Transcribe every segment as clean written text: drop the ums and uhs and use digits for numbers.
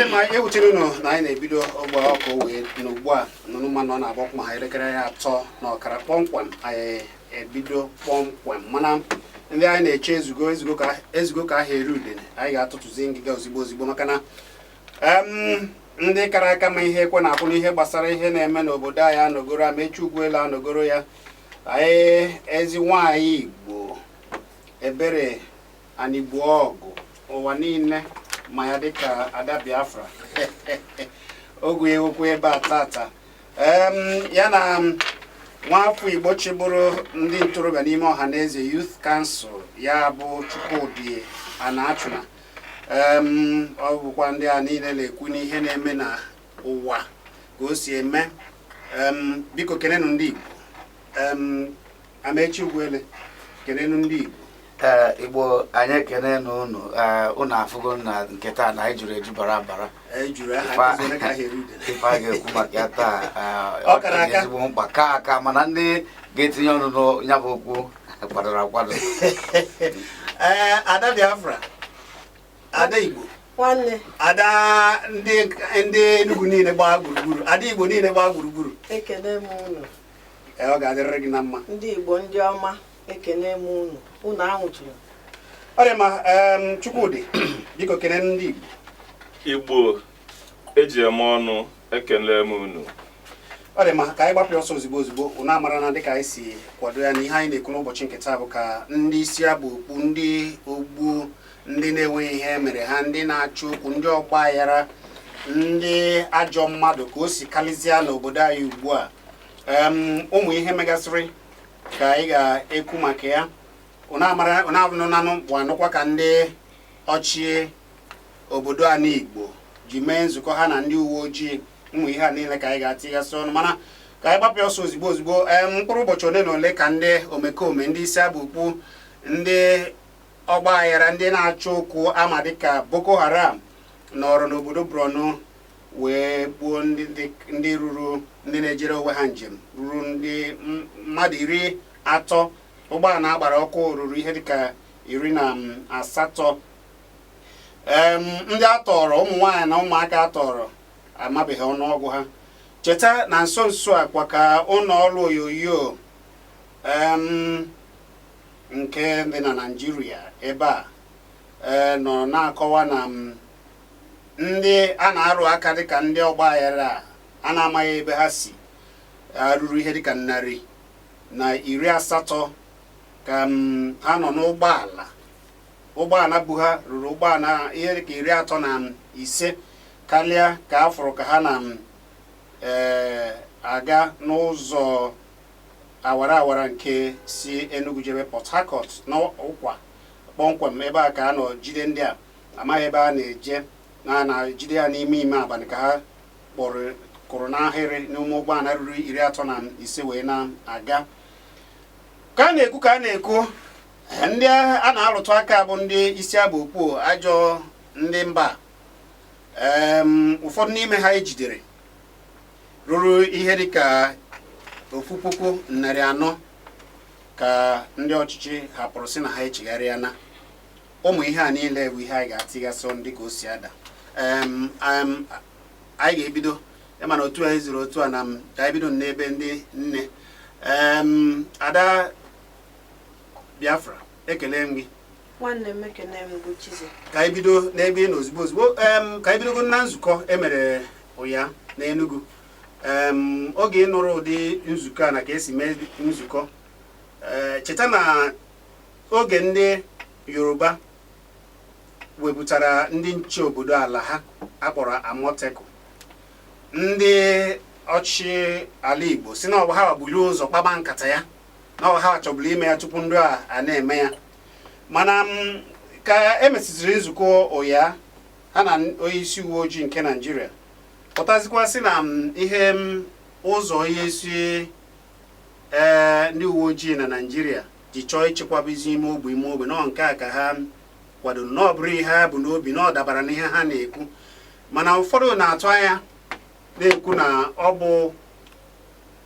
Dị mma. Ewuchere unu na anyị na-ebido ogbe ọkụ wee n'ugbu a nụnụ mmanụ ọ na-agbakwu ma ha elekere ya 3:30 kpọmkwem. Anyị ebido kpọmkwem, mana ndị anyị na-eche ezugo ezugo ka ezugo ka ahụ eri udene. Anyị ga-atụtụzi ngịga ozigbo ozigbo, maka na ndị kara aka ma ihe ekwe na-akwụ n'ihe gbasara ihe na-eme n'obodo anyị anọgoro. Amechi Ugwuelu anọgoro ya. Anyị ezi nwaanyị Igbo, Ebere Anigbo ọgụ ụwa niile ma ya dịka Ada Biafra, ogwe okwu ebe a tata. Ya na nwafọ Igbo chịbụrụ ndị ntorobịa n'ime Ọhaneze Youth Council, ya bụ Chukwudi Anachuna. Ọ bụkwa ndị a niile na-ekwu n'ihe na-eme na ụwa ka o si eme. Biko kenenu ndị Igbo. Amechi Ugwuele, kenenu ndị Igbo. Ee, Igbo, anyị ekene na unu. Ee, unu afụgo na nke taa na anyị juru eju bara bara. Ejuru aha nkụzi ole ka ha eri udene. Ife a ga-ekwu maka ya taa Ọ ọ kara dị aka. ezigbo mkpa ka aka, mana ndị ga-etinye ọnụ n'ya bụ okwu kwadoro akwado. Ee, Ada Biafra, Ada Igbo. Nwanne. Ada ndị Enugu niile gbaa gburugburu, Ada Igbo niile gbaa gburugburu. Ekene m unu. Ee, ọ ga-adịrịrị gị na mma. Ndị Igbo, ndị ọma, ekene m unu. Unu anwụchiri. Ọ dị mma. Chukwudị, biko kene ndị Igbo. Igbo eji eme ọnụ, ekele m unu. Ọ dị mma. Ka anyị gbapụ ọsọ ozigbo ozigbo. Unu amara na dịka anyị si kwado ya na ihe anyị na-ekwu n'ụbọchị nke taa bụ ka ndị isi abụ okpu, ndị ogbu, ndị na-enweghị ihe mere ha, ndị na-achọ okwu, ndị ọgba aghara, ndị ajọ mmadụ, ka o si kalịzịa n'obodo anyị ugbu a. Ụmụ ihe megasịrị ka anyị ga-ekwu maka ya. Unu amara, unu anụnanụ bụ anụkwa ka ndị ọchị obodo a n'Igbo ji mee nzukọ ha na ndị uwe ojii. Ụmụ ihe a niile ka anyị ga-atịgasị ọnụ, mana ka anyị gbapụ ọsọ ozigbo ozigbo. Ee, mkpụrụ ụbọchị ole na ole ka ndị omekome, ndị isi abụ ukwu, ndị ọgba aghara, ndị na-achọ okwu ama dịka Boko Haram nọrọ n'obodo Borno wee gbuo ndị ruru ndị na-ejere onwe ha njem ruru ndị mmadụ 30. Ụgbọala agbara ọkụ ruru ihe dịka 18. Ndị a tọrọ, ụmụ nwaanyị na ụmụaka a tọrọ, amabeghị ọnụọgụ ha. Cheta na nso nso a kwa ka ụlọ ọrụ onyonyo nke dị na Naịjirịa ebe a nọ na-akọwa na ndị a na-arụ aka dịka ndị ọgba aghara a na-amaghị ebe ha si ruru ihe dịka 180 ka ha nọ n'ụgbọala. Ụgbọala bu ha ruru ụgbọala ihe dịka 35 karịa ka a fụrụ ka ha na aga n'ụzọ awara awara nke si Enugu jebe Port Harcourt n'Ụkwa kpọmkwem. Ebe a ka a nọ jide ndị a amaghị ebe a na-eje na na-ejide ya n'ime ime abalị ka ha kpọrọ kụrụ n'ahịrị n'ụmụ ụgbọala ruru 35 wee na-aga. Ka a na-ekwu, ka a na-ekwu, ndị a na-arụtụ aka bụ ndị isi abụ okpu, ajọ ndị mba. Ụfọdụ n'ime ha ejidere ruru ihe dịka 1400 ka ndị ọchịchị hapụrụ sị na ha echegharịana. Ụmụ ihe a niile bụ ihe anyị ga-atịgasị ọnụ dịka o si ada. Anyị ga-ebido ịma na otu anyị zuru otu a na m ka anyị bido n'ebe ndị nne. Ada Biafra, ekele m gị. Nwanne m, ekene m bụ Chizi. Ka anyị bido n'ebe ị nọ ozugbo ozugbo. Ka anyị bidogo na nzukọ emere ụya n'Enugu. Oge ị nụrụ ụdị nzukọ a na ka esi mee nzukọ, ee, cheta na oge ndị Yoruba wepụtara ndị nche obodo ala ha akpọrọ Amotekun, ndị ọchị ala Igbo si na ọ bụ ha gbuli ụzọ kpaba nkata ya, na ọ bụ ha chọburu ime ya tupu ndị a na-eme ya. Mana ka emesịrị nzukọ ụya ha na onye isi uwe ojii nke Naịjirịa pụtazikwa sị na ihe ụzọ onye isi ee ndị uwe ojii na Naịjirịa ji chọọ ịchịkwabizi ime ogbe ime ogbe nọ nke a ka ha kwadoro, na ọ bụrụ ihe ha bụ n'obi, na ọ dabara n'ihe ha na-ekwu. Mana ụfọdụ na-atụ anya na-ekwu na ọ bụ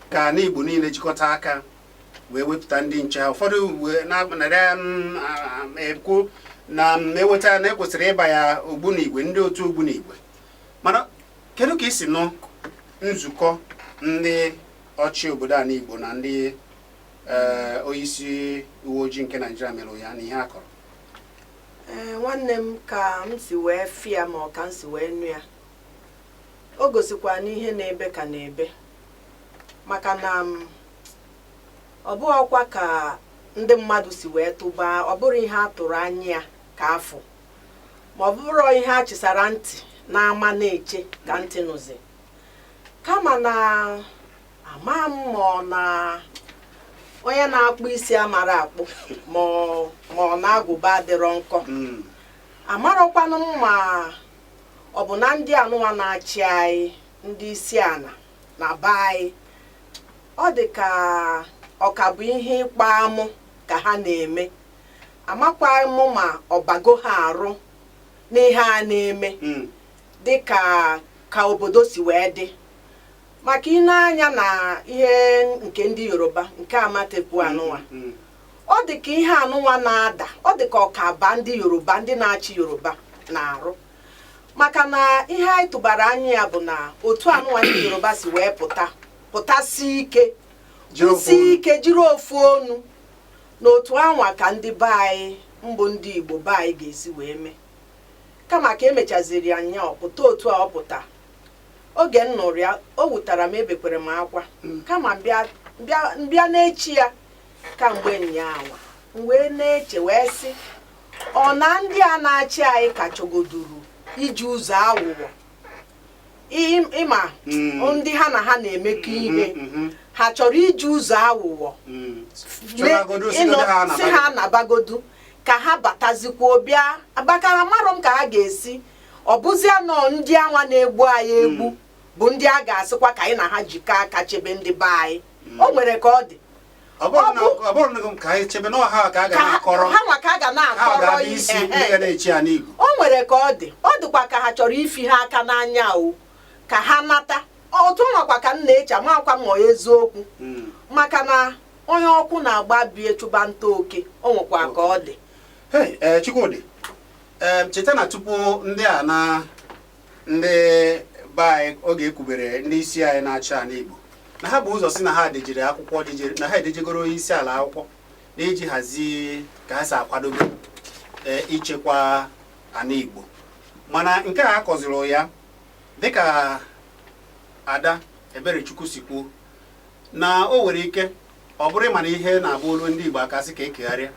ka ala Igbo niile jikọta aka wee wepụta ndị nche ha. Ụfọdụ wee na-ekwu na eweta na ekwesịrị ịba ya ogbunigwe, ndị otu ogbunigwe. Mana kedu ka i si nụ nzukọ ndị ọchị obodo ala Igbo na ndị onyeisi uwe ojii nke Naijiria mere ya na ihe a kọrọ? Ee, nwanne m, ka m si wee fịa ma ọ ka m si wee nụ ya, o gosikwa n'ihe na-ebe ka na-ebe, maka na m ọ bụghịkwa ka ndị mmadụ si wee tụba. Ọ bụrụ ihe a tụrụ anya ya ka afọ, ma ọ bụrụ ihe a chịsara ntị n'ama na-eche ka ntị nụzi, kama na ama m ma ọ na onye na-akpụ isi amara akpụ, ma ọ na-agụba adịrọ nkọ. Amarọkwanụ m ma ọ bụ na ndị anụnwa na-achị anyị, ndị isi ala na be anyị, ọ dị ka ọ ka bụ ihe ịkpa amụ ka ha na-eme. Amakwa m ma ọbago ha arụ n'ihe a na-eme, dị ka ka obodo si wee dị, maka ị na-anya na ihe nke ndị Yoruba nke Amatekwu anụnwa, ọ dị ka ihe anụnwa na-ada, ọ dị ka ọkaba ndị Yoruba, ndị na-achị Yoruba na-arụ, maka na ihe anyị tụbara anya ya bụ na otu anụnwa ndị Yoruba si wee pụta, pụtasị ike, jiri ofu kwụsị onu. Ike jiri ofu onu na otu anwa ka ndị be anyị mbụ, ndị Igbo be anyị ga-esi wee mee, kama ka emechaziri ya nya ọpụta otu a ọ pụta. Oge m nụrụ ya, o wutara m, ebekwere m akwa. Kama mbịa n'echi ya kamgbe nnyaanwa, m wee na-eche wee sị, ọ na ndị a na-achị anyị ka chọgoduru iji ụzọ aghụghọ ịma ndị ha na ha na-emekọ ihe, ha chọrọ iji ụzọ aghụghọ Chọbagodu, sigodu ha si ha nabagodu ka ha batazikwuo bịa abakara. Marọ m ka ha ga-esi ọ bụzie nọ ndị anwa na-egbu anyị egbu bụ ndị a ga-asịkwa ka anyị na ha jikọọ aka chebe ndị be anyị. O nwere ka ọ dị. Ọ bụrụ na ka anyị chebe na ọha ka a ga ka ha na-akọrọ ha nwa ka a ga ha na-akọrọ. ga-abụ isi ndị ga na-echi ya n'Igbo. O nwere ka ọ dị. Ọ dịkwa ka ha chọrọ ifi ha aka n'anya o ka ha nata otu nwakwa ka m na-eche. Amakwa m ma ọ eziokwu, maka na onye ọkụ na-agba bie chụba nta oke, o nwekwa ka ọ dị. Hey, Chukwudị, cheta na tupu ndị a na ndị be anyị, oge ekwubere ndị isi anyị na-achị ala Igbo na ha bụ ụzọ si na ha dejere akwụkwọ, dejere na ha edejegoro onye isi ala akwụkwọ na iji hazie ka ha si akwadobe ichekwa ala Igbo. Mana nke a akọziri ya dịka Ada Eberechukwu si kwuo na o nwere ike ọ bụrụ ịma na ihe na-abụ olu ndị Igbo aka sị ka ekegharịa,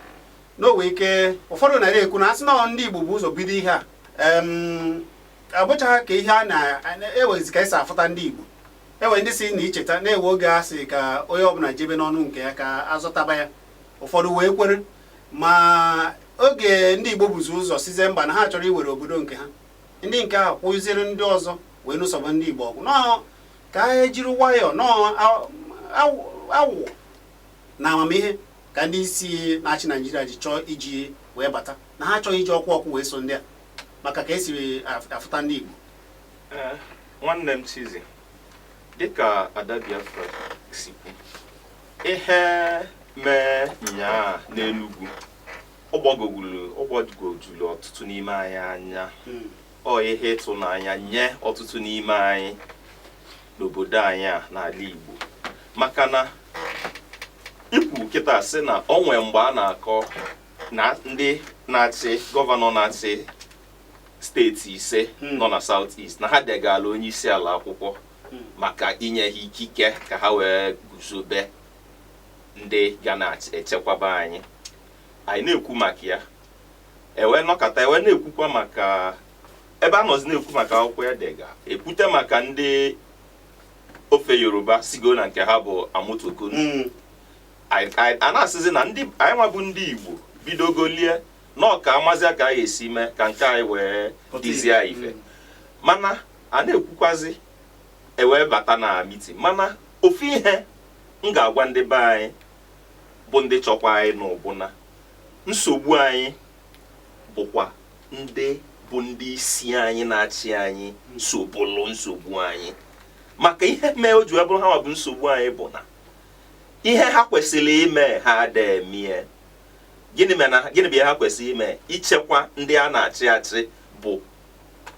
na o nwere ike ụfọdụ nara ekwu na asị na ọ ndị Igbo bụ ụzọ bido ihe a, abụchaghị ka ihe a na-ewezi ka esi afụta ndị Igbo. Enwere ndị si na icheta na-ewe oge a sị ka onye ọbụla jebe n'ọnụ nke ya ka azọtaba ya, ụfọdụ wee kwere. Ma oge ndị Igbo buzi ụzọ sizie mba na ha chọrọ iwere obodo nke ha, ndị nke ahụ kwụziri ndị ọzọ wee nụsọba ndị Igbo ọgụ. Nọọ ka e jiri nwayọọ nọọ awụ na amamihe ka ndị isi na-achị Naijiria ji chọọ iji wee bata, na ha achọghị iji ọkwụ ọkwụ wee so ndị a maka ka esiri afụta ndị Igbo. Ee, nwanne m Chizi, dịka Ada Biafra si kwu, ihe mee nyaa n'Enugu, ọ gbagojuru ọtụtụ n'ime anyị anya. Ọ ihe ịtụnanya nye ọtụtụ n'ime anyị n'obodo anyị a n'ala Igbo, maka na ikwu kịta sị na o nwee mgbe a na-akọ na ndị na-achị, gọvanọ na-achị steeti 5 nọ na South East, na ha degala onye isi ala akwụkwọ maka inye ha ikike ka ha wee guzobe ndị ga na-echekwaba anyị. Anyị na-ekwu maka ya, ewee nọkọta, ewee na-ekwukwa maka ebe a nọzi na-ekwu maka akwụkwọ edega, ekwute maka ndị ofe Yoruba sigo na nke ha bụ Amotekun. A na-asịzi na ndị anyị nwa bụ ndị Igbo bidogolie nọọ ka amazịa ka a ga-esi mee ka nke anyị wee pụta dizie ìhè. ife. Mana a na-ekwukwazi, ewee bata na meeting. Mana ofu ihe m ga-agwa ndị be anyị bụ ndị chọkwa anyị n'ụbụ na nsogbu anyị bụkwa ndị bụ ndị isi anyị na-achị anyị sobụlụ nsogbu anyị, maka ihe mee o ji wee bụrụ ha nwa bụ nsogbu anyị bụ na ihe ha kwesịrị ime ha ada emie. Gịnị mere na gịnị bụ ihe ha kwesịrị ime? Ichekwa ndị a na-achị achị bụ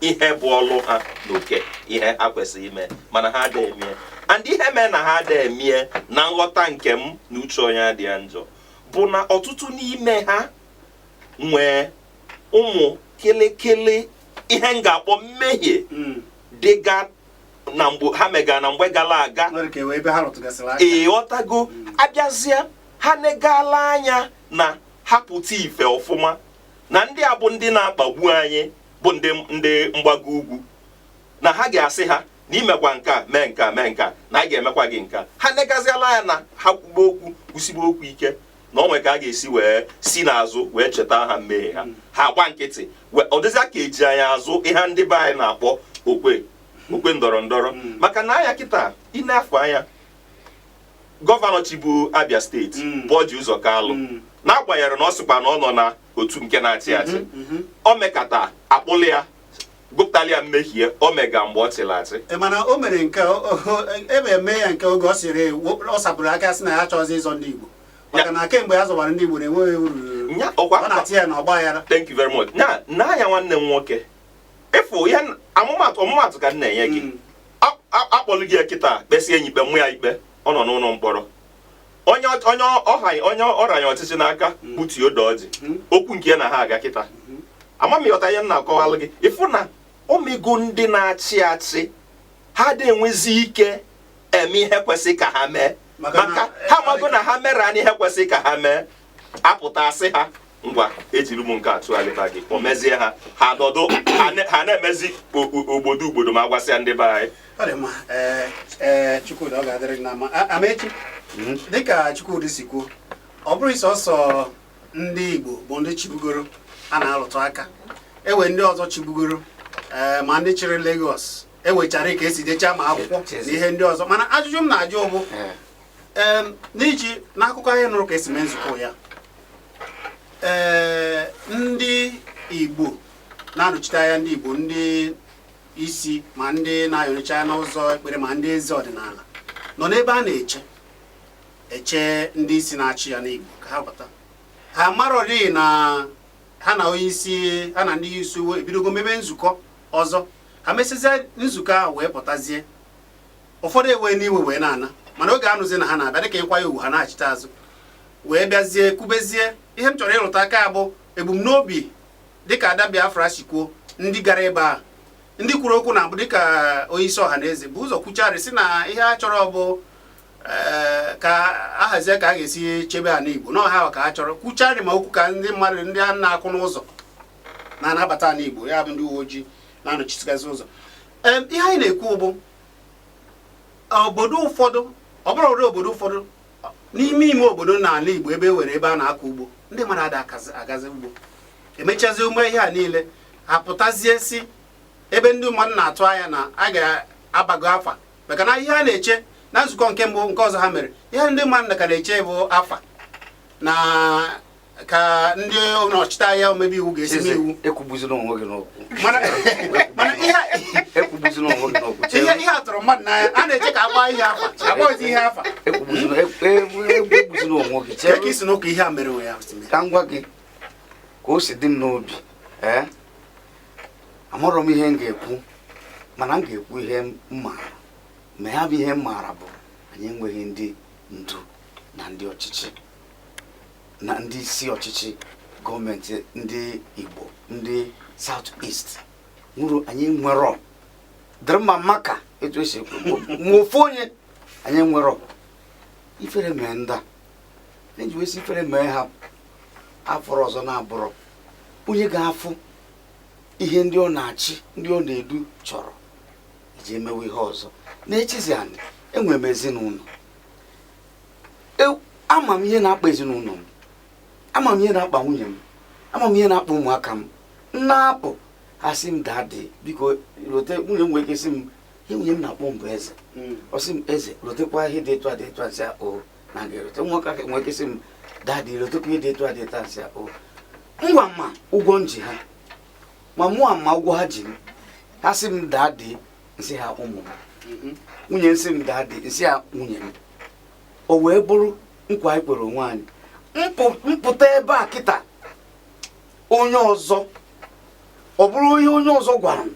Ihe bụ ọlụ ha n'oke ihe ha kwesịrị ime, mana ha adịghị emie. And ihe mee na ha adịghị emie, na nghọta nke m na uche onye adịghị njọ, bụ na ọtụtụ n'ime ha nwee ụmụ kịlịkịlị ihe m ga-akpọ mmehie dịga na mgbe ha mega na mgbe gara aga. Nwere ka ebe ha rụtụgasịrị aka. Ịghọtago? Abịazịa, ha negala anya na ha pụta ife ọfụma na ndị a bụ ndị na-akpagbu anyị, bụ ndị mgbago ugwu, na ha ga-asị ha na imekwa nke a, mee nke a, mee nke a, na a ga-emekwa gị nke a. Ha negaziala anya na ha kwugbe okwu, kwụsịgbe okwu ike, na onwe ka a ga-esi wee si n'azụ wee cheta ha mmehie ha, ha agba nkịtị. Ọ dịzịa ka eji anyị azụ ihe ndị be anyị na-akpọ okwe okwe ndọrọ ndọrọ. Maka na anya kịta ị na-afụ anya gọvanọ chibu Abia Steeti bụ Orji Uzor Kalu, n'agbanyeghị na ọ sịkwa na ọ nọ na otu nke na-achị achị, o mekata akpụlụ ya, gụpụtala ya mmehie o mega mgbe ọ chịrị achị. Mana o mere nke ebe eme ya nke oge ọ sịrị ọ sapụrụ aka sị na ya achọghịzị ịzọ ndị Igbo, maka na kemgbe ya zọbara ndị Igbo na-enweghị uru. Nya ọkwa. Ọ na-atị ya na ọgba aghara. Thank you very much. Nya n'anya, nwanne m nwoke, ịfụ ihe amụmatụ, ọmụmatụ ka m na-enye gị. Akpọlụ gị ya kịta, kpesie enyi ikpe, mmụ ya ikpe, ọ nọ n'ụlọ mkpọrọ. Onye ọha, onye ọranye ọchịchị n'aka bụ Theodore Orji. Okwu nke ya na ha aga kịta, ama m ịghọta ihe m na-akọwalụ gị. Ịfụ na omego ndị na-achị achị, ha dị enwezi ike eme ihe kwesị ka ha mee. Maka maka ha mago na ha mere anyị ihe kwesị ka ha mee, apụta asị ha, "Ngwa, ejiri m nke a tụgharịba gị." O mezie ha, ha nọdụ ha na-emezi ogbodo ugbodo ma gwasịa ndị be anyị. Ọ dị mma. Ee, Chukwudi, ọ ga-adịrị gị na mma. Amaechi, dịka Chukwudi si kwuo, ọ bụrụ sọsọ ndị Igbo bụ ndị chibugoro a na-alụtụ aka, ewe ndị ọzọ chibugoro, ee, ma ndị chịrị Lagos ewechara ka esi dechaa ma akwụkwọ na ihe ndị ọzọ. Mana ajụjụ m na-ajụ bụ, n'iji n'akụkọ anyị nụrụ ka esi mee nzukọ ya, ee, ndị Igbo na-anọchite anya ndị Igbo, ndị isi ma ndị na-ayọrịcha n'ụzọ ekpere ma ndị eze ọdịnala nọ n'ebe a na-eche eche ndị isi na-achị ya n'Igbo ka ha bata, ha marọrị na ha na onye isi ha na ndị isi uwe ebidogo mebe nzukọ ọzọ. Ha mesịzie nzukọ ahụ wee pụtazie, ụfọdụ ewe n'iwe wee na-ana, mana oge anụzi na ha na-abịa dịka ịkwa ya ugwu, ha na-achịta azụ wee bịazie kwubezie. Ihe m chọrọ ịrụta aka bụ ebumnobi, dịka Ada Biafra si kwuo, ndị gara ebe a, ndị kwuru okwu na mbụ, dịka onye isi ọha na eze bụ ụzọ kwucharị sị na ihe a chọrọ bụ ka a hazie ka a ga-esi chebe ala Igbo n'ọha, ka a chọrọ kwucharị ma okwu ka ndị mmadụ ndị a na-akwụ n'ụzọ na-anabata ala Igbo, ya bụ ndị uwe ojii na-anọchisigasị ụzọ. Ihe anyị na-ekwu bụ obodo ụfọdụ, ọ bụrụ ụdị obodo ụfọdụ n'ime ime obodo n'ala Igbo ebe e nwere ebe a na-akọ ugbo, ndị mmadụ ada agazi ugbo, emechazie ume ihe a niile, apụtazie si ebe ndị mmadụ na-atụ anya na a ga-abago afa, maka na ihe a na-eche na nzukọ nke mbụ nke ọzọ ha mere, ihe ndị mmadụ ka na-eche bụ afa na ka ndị nnọchite anya omebe iwu ga-esi mee iwu. Ekwugbuzina onwe gị n'okwu. Mana ihe Ekwugbuzina onwe gị n'okwu. Ihe a tụrụ mmadụ n'anya, a na-eche ka agba ihe afa, agbaghịzi ihe afa. Ekwugbuzina onwe gị. Ka isi n'ụka ihe a mere onwe ya si mee. Ka m gwa gị ka o si dị m n'obi. Ee, amarọ m ihe m ga-ekwu, mana m ga-ekwu ihe m maara. Ma ya bụ ihe m maara bụ anyị enweghị ndị ndu na ndị ọchịchị na ndị isi ọchịchị gọọmenti ndị Igbo, ndị South East nwụrụ. Anyị nwere dịrị mma maka etu esi ekwu ma ofu onye anyị nwere. Ifere mee ndị a eji wee sị ifere mee ha afọrọ ọzọ na-abụrọ onye ga-afụ ihe ndị ọ na-achị, ndị ọ na-edu chọrọ iji emewe ihe ọzọ na-echizi anyị. Enwere m ezinụlọ. Ama m ihe na-akpa ezinụlọ m, ama m ihe na-akpa nwunye m, ama m ihe na-akpa ụmụaka m. M na-apụ, ha sị m, "Daddy, biko lote." Nwunye m nwere ike sị m ihe nwunye m na-akpọ m bụ eze. Ọ sị m, "Eze, lotekwa ihe dị etu a, dị etu a." Nsị a, o na ga-erote. Ụmụaka nwere ike sị m, "Daddy, lotekwa ihe dị etu a, dị etu a." Nsị a, o ngwa, ma ụgwọ m ji ha, ma mụ ama ụgwọ ha ji m. Ha sị m, "Daddy," nsị ha, "Ụmụ m." Nwunye nsị m, "Daddy," nsị ya, "Nwunye m." O wee bụrụ nkwa anyị kwere onwe anyị. Mpụta ebe a kịta, onye ọzọ, ọ bụrụ ihe onye ọzọ gwara m.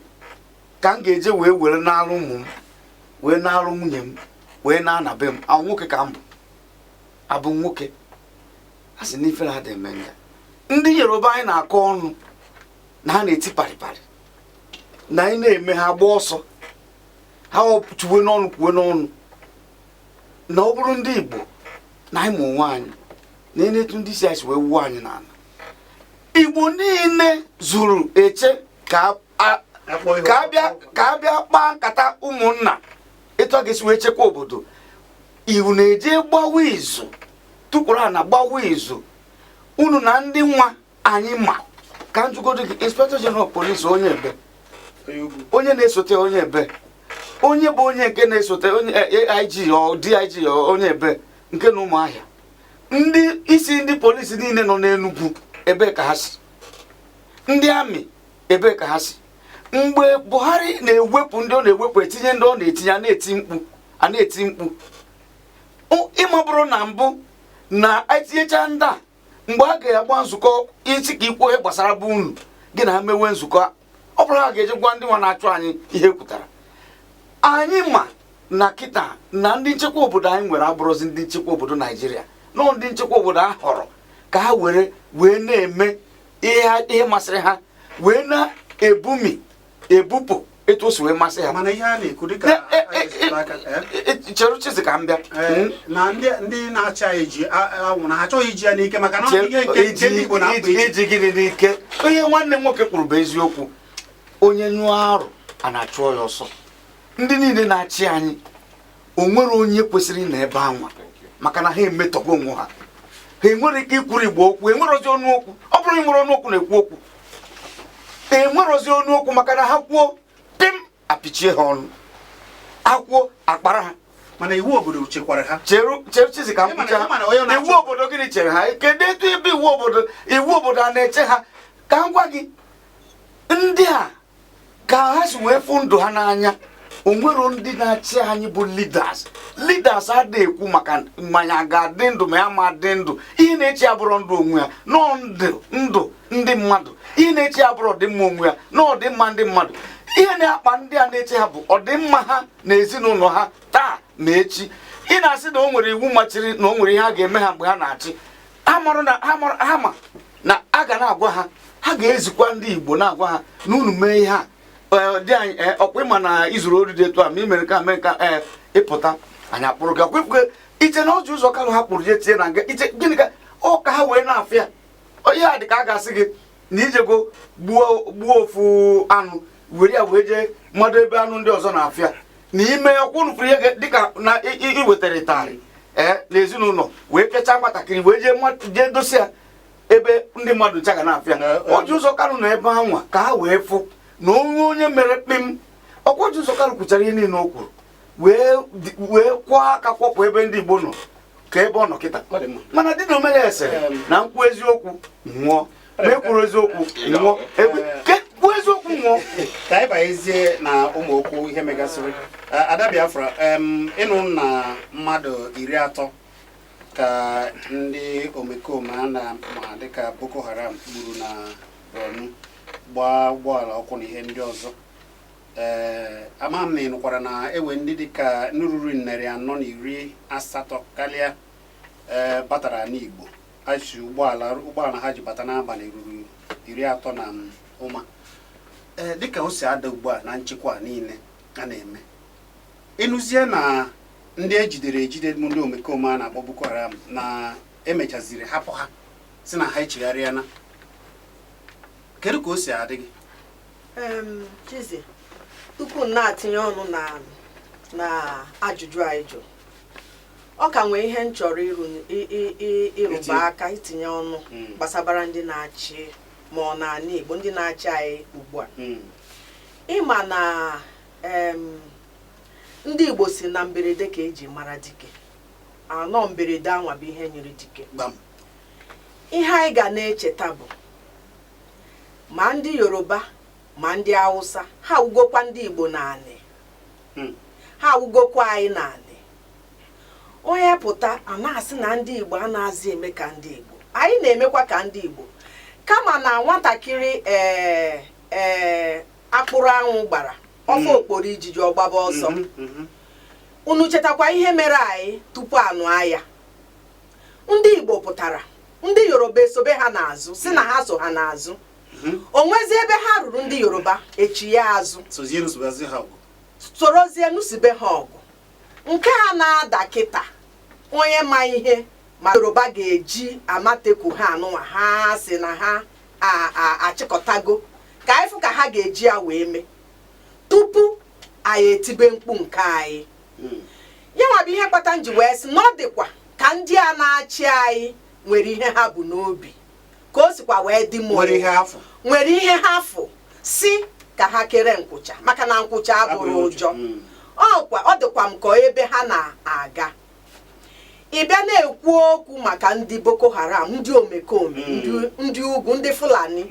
Ka m ga-eje wee were n'alụ ụmụ m, wee n'alụ nwunye m, wee na-ana be m. Ahụ nwoke ka m bụ, abụ m nwoke. A sị na ifere ha dị eme nga. Ndị Yoruba anyị na-akọ ọnụ na ha na-eti parịparị na anyị na-eme ha gba ọsọ, ha tuwe n'ọnụ, kwuwe n'ọnụ, na ọ bụrụ ndị Igbo na anyị ma onwe anyị na enetu ndị isi anyị si wee wuo anyị n'ala. Igbo niile zuru eche ka Akpọ ihe. ka a bịa kpaa nkata ụmụnna, etu a ga-esi wee chekwa obodo. Iwu na-eje gbawa izu tụkwuru a na gbawa izu unu na ndị nwa anyị. Ma ka njụgodo gị, Inspector General Police, onye ebe? Onye ugwu. Onye na-esote, onye ebe? Onye bụ onye nke na-esote onye AIG ọ DIG ọ, onye ebe? Nke na Ụmụahịa, ndị isi ndị polisi niile nọ n'Enugu, ebe ka ha si? Ndị amị, ebe ka ha si? Mgbe Buhari na-ewepụ ndị ọ na-ewepụ, etinye ndị ọ na-etinye, a na-eti mkpu, a na-eti mkpu. Ịma bụrụ na mbụ na etinyecha ndị a, mgbe a ga-agba nzukọ isi ka ikwu ihe gbasara bụ unu gị na ha mewe nzukọ, ọ bụrụ ha ga-eje gwa ndị nwa na-achụ anyị ihe kwutara anyị. Ma na kịta na ndị nchekwa obodo anyị nwere abụrụzi ndị nchekwa obodo Naijiria, nọ ndị nchekwa obodo a họrọ ka ha were wee na-eme ihe masịrị ha, wee na-ebumi ebupụ etu o si wee masị ha. Mana ihe a na-ekwu dịka anyị zụtara aka, eh? Chere, Chizi, ka m bịa. Na ndị na-achị anyị ji anwụ na ha achọghị iji ya n'ike, maka na ihe nke ndị Igbo na-apụ iche. Iji gịnị n'ike? Onye nwanne m nwoke kwuru bụ eziokwu. Onye nyụọ arụ, a na-achụọ ya ọsọ. Ndị niile na-achị anyị, o nwere onye kwesịrị ịnọ ebe anwa, maka na ha emetọgo onwe ha. Ha enwere ike ikwuru Igbo okwu, enwerozi ọnụ okwu. Ọ bụrụ nwere ọnụ okwu na-ekwu okwu, enwerozi ọnụ okwu, maka na ha kwuo pim, apịchie ha ọnụ, akwuo akpara ha. Mana iwu obodo chekwara ha. Cheru, cheru, Chizi, ka m Ịma na- kwuchaa. ịma na onye na-achị- Iwu obodo gịnị chere ha? Kedu etu ebe iwu obodo a na-eche ha? Ka m gwa gị, ndị a ka ha si wee fụ ndụ ha n'anya. Onwero ndị na-achị anyị bụ leaders. Leaders adịghị ekwu maka mmanya ga-adị ndụ ma ya ma dị ndụ. Ihe na-eche abụrụ ndụ onwe ya, nọọ ndụ ndụ ndị mmadụ. Ihe na-eche abụrụ ọdịmma onwe ya, nọọ ọdịmma ndị mmadụ. Ihe na-akpa ndị a na-eche ha bụ ọdịmma ha na ezinụlọ ha taa ma echi. Ị na-asị na o nwere iwu machiri, na o nwere ihe a ga-eme ha mgbe ha na-achị. Ha marụ na ha marụ, ha ma na a ga na-agwa ha, ha ga-ezikwa ndị Igbo na-agwa ha na unu mee ihe a. Dị anyị, ọkwa ịma na izuru ori dị etu a, ma ị mere nke a, mee nke a, ịpụta anyị akpụrụ gị. Ọkwa ifuge iche na ọjị ụzọ Kalụ ha kpụrụ je tie na nga iche gịnị ka ọ ka ha wee na-afịa ihe a? Dị ka a ga-asị gị na ijego gbuo gbuo ofu anụ, were ya wee jee mmadụ ebe anụ ndị ọzọ na-afịa na ime ọkwa unu fụrụ ihe dịka na iwetara ịtarị n'ezinụlọ, wee pịachaa nwatakịrị, wee jee jee dosi ya ebe ndị mmadụ ncha ga na-afịa. Ọjị ụzọ Kalụ na ebe anwa ka ha wee fụ na onwe onye mere kpim. Ọkwa Ọjị ụzọ Kalụ kwuchara ihe niile o kwuru, wee kwọọ aka kwọpụ ebe ndị Igbo nọ ka ebe ọ nọ kịta. Ọ dị mma. Mana dị na omere esere na nkwụ eziokwu nwụọ, ma ekwuru eziokwu nwụọ. Kwuo eziokwu nwụọ. Ka anyị banyezie na ụmụ okwu ihe megasịrị. Ada Biafra, ịnụ na mmadụ 30 ka ndị omekome a na ma dịka Boko Haram gburu na Borno, gbaa ụgbọala ọkụ na ihe ndị ọzọ. Ama m na ị nụkwara na ewe ndị dịka nruru 480 karịa batara n'Igbo. Ha si ụgbọala ha ji bata n'abalị ruru 30 na ụma. Dịka o si ada ugbu a na nchekwa niile a na-eme, ịnụzie na ndị ejidere ejide bụ ndị omekome a na-akpọ Boko Haram na emechaziri hapụ ha, si na ha echegharịana, kedu ka o si adị gị? Chizi, tupu m na-atinye ọnụ na ajụjụ anyị jụrụ, ọ ka nwee ihe m chọrọ ịrụba Itinye. aka, itinye ọnụ gbasabara ndị na-achị ma ọ na-ana Igbo, ndị na-achị anyị ugbu a. Ịma na ndị Igbo si na mberede ka eji mara dike. Anọ mberede anwa bụ ihe nyere dike. Gbam. Ihe anyị ga na-echeta bụ ma ndị Yoruba ma ndị Hausa, ha awugokwa ndị Igbo naanị. Ha awugokwa anyị naanị. Onye pụta a na-asị na ndị Igbo a na-azị eme ka ndị Igbo, anyị na-emekwa ka ndị Igbo, kama na nwatakịrị ee ee akpụrụ anwụ gbara. Ọ fụ okporo ijiji, ọ gbaba ọsọ. Unu chetakwa ihe mere anyị tupu anụ agha. Ndị Igbo pụtara, ndị Yoruba esobe ha n'azụ, si na ha so ha n'azụ. O nwezi ebe ha ruru, ndị Yoruba echi ya azụ. Sozie nụsobazi ha ọgụ. Sorozie nụsibe ha ọgụ. Nke a na-ada kịta, onye ma ihe ma Yoruba ga-eji amatekwu ha anụnwa ha si na ha achịkọtago ka anyị fụ ka ha ga-eji ya wee mee tupu anyị etibe mkpu nke anyị. Ya nwa bụ ihe kpata m ji wee sị na ọ dịkwa ka ndị a na-achị anyị nwere ihe ha bụ n'obi, ka o sikwa wee dị m. Nwere ihe afọ. Nwere ihe ha fụ si ka ha kere nkwụcha, maka na nkwụcha abụrụ ụjọ. Ọkwa ọ dịkwa m ka ebe ha na-aga, ị bịa na-ekwu okwu maka ndị Boko Haram, ndị omekome, ndị ugwu, ndị Fulani.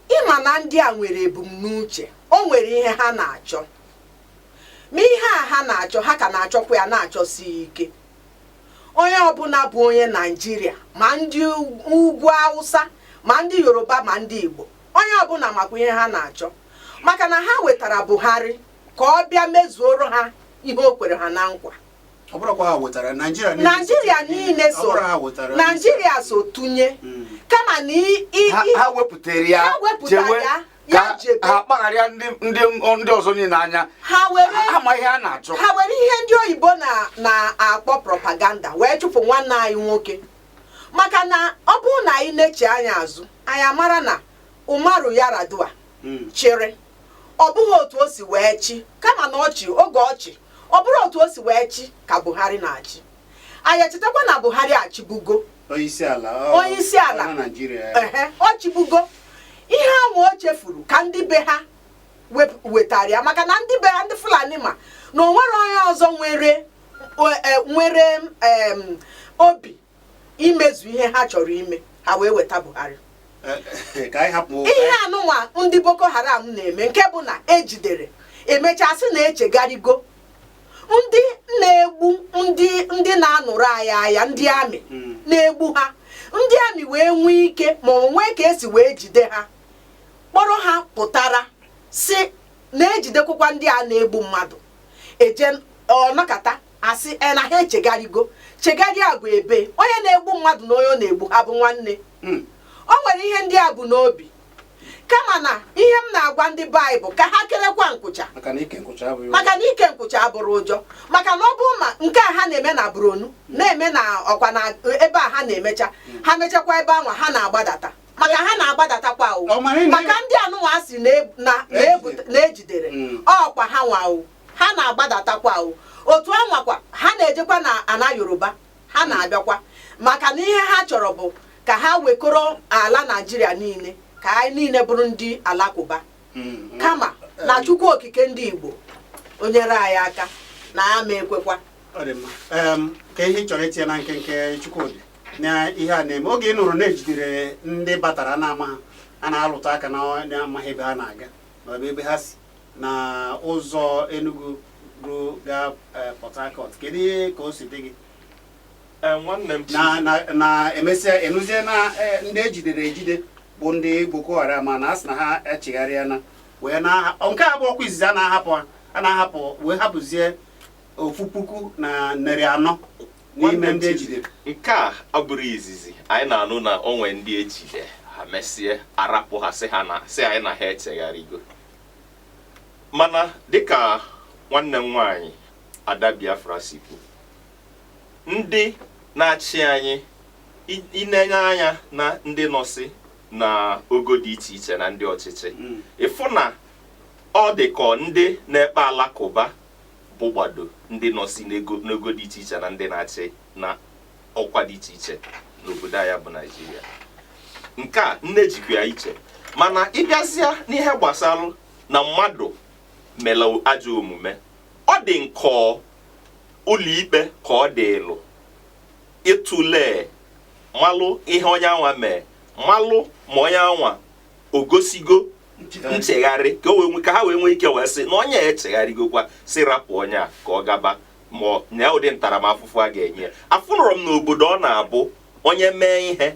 Ịma na ndị a nwere ebumnuche, o nwere ihe ha na-achọ. Ma ihe a ha na-achọ, ha ka na-achọkwa ya, na-achọsi ike. Onye ọbụla bụ onye Naijiria, ma ndị ugwu Awụsa, ma ndị Yoruba, ma ndị Igbo, onye ọbụla makwa ihe ha na-achọ, maka na ha wetara Buhari ka ọ bịa mezuoro ha ihe o kwere ha na nkwa. Ọ bụrụkwa ha wetara Naijiria niile. Naijiria niile Ọ so. bụrụ ha wetara. Naijiria so tụnye, kama na Ha wepụtara ya. Ha wepụtara Jewe ya, ka ya jebe. ha kpagharịa ndị ọzọ niile anya. Ha were Ha ma ihe a na-achọ. Ha were ihe ndị oyibo na-akpọ propaganda wee chụpụ nwanne anyị nwoke, maka na ọ bụrụ na anyị na-eche anya azụ, anyị amara na Umaru Yaradua chịrị, ọ bụghị otu o si wee chi, kama na ọchị oge ọchị, ọ bụrụ otu o si wee chi ka Buhari na-achị. Anyị echetakwa na Buhari achịbugo. Onye isi ala. Onye isi ala. Na Naijiria. Ehe, ọ chịbugo. Ihe ahụ o chefuru ka ndị be ha wetara ya, maka na ndị be ha, ndị Fulani, ma na o nwere onye ọzọ nwere obi imezu ihe ha chọrọ ime, ha wee weta Buhari. Ka anyị hapụ. Ihe anụnwa ndị Boko Haram na-eme, nke bụ na ejidere, emechaa sị na echegarigo, ndị na-egbu ndị na-anụrụ anyị agha, ndị amị na-egbu ha, ndị amị wee nwee ike ma ọ nwee ka esi wee jide ha, kpọrọ ha pụtara si na-ejidekwakwa ndị a na-egbu mmadụ, eje ọnọkata asị e na ha echegarigo. Chegharịa bụ ebe onye na-egbu mmadụ na onye ọ na-egbu ha bụ nwanne. O nwere ihe ndị a bụ n'obi, kama na ihe m na-agwa ndị be anyị bụ ka ha kerekwa nkwụcha. Maka na ike nkwụcha abụghị. Maka na ike nkwụcha abụrụ ụjọ, maka na ọ bụ ma nke a ha na-eme na Borno, na-eme na ọkwa na ebe a ha na-emecha, ha mechakwa ebe anwa ha na-agbadata, maka ha na-agbadatakwa o. Ọ mara ị Maka ndị anụnwa si na-ejidere ọkwa ha nwa o, ha na-agbadatakwa o. Otu anwakwa ha na-ejekwa na ana Yoruba, ha na-abịakwa, maka na ihe ha chọrọ bụ ka ha wekọrọ ala Naijiria niile, ka anyị niile bụrụ ndị alakụba. Kama na Chukwu Okike ndị Igbo o nyere anyị aka na ya ma ekwekwa. Ọ dị mma. Ka ihe ị chọrọ itinye na nkenke, Chukwudị, na ihe a na-eme oge ị nụrụ na-ejidere ndị batara na-ama ha a na-alụta aka na na-amaghị ebe ha na-aga maọbụ ebe ha si na ụzọ Enugu ruo gaa Port Harcourt, kedu ihe ka o si dị gị? Ee, nwanne m. Na emesịa ịnụzie na ndị ejidere ejide bụ ndị Boko Haram, ma na a sị na ha echegharịana wee na nke a bụ ọkwa izizi a na-ahapụ ha, a na-ahapụ wee hapụzie 1400 n'ime Nwanne m ndị Chizi, ejidere. Nke a abụrụ izizi anyị na-anụ na onwe ndị ejide, ha mesie arapụ ha, sị ha na sị anyị na ha echegharịgo. Mana dịka nwanne m nwaanyị Ada Biafra si kwu, ndị na-achị anyị, inenye anya na ndị nọsị na ogo dị iche iche na ndị ọchịchị, ịfụ na ọ dị ka ndị na-ekpe alakụba bụ gbado ndị nọsi n'ego dị iche iche na ndị na-achị na ọkwa dị iche iche n'obodo anyị bụ Naijiria. Nke a nne jikwa ya iche, mana ịbịazịa n'ihe gbasara na mmadụ mere ajọ omume, ọ dị nkọ ụlọikpe ka ọ dị elu ịtụle, malụ ihe onye anwa mee, malụ ma onye anwa o gosigo nchegharị, ka ha wee nwee ike wee sị na onye a echegharịgokwa, si rapụ onye a ka ọ gaba, ma ọ nye ụdị ntaramahụhụ a ga-enye ya. Afụnụrụ m n'obodo ọ na-abụ onye mee ihe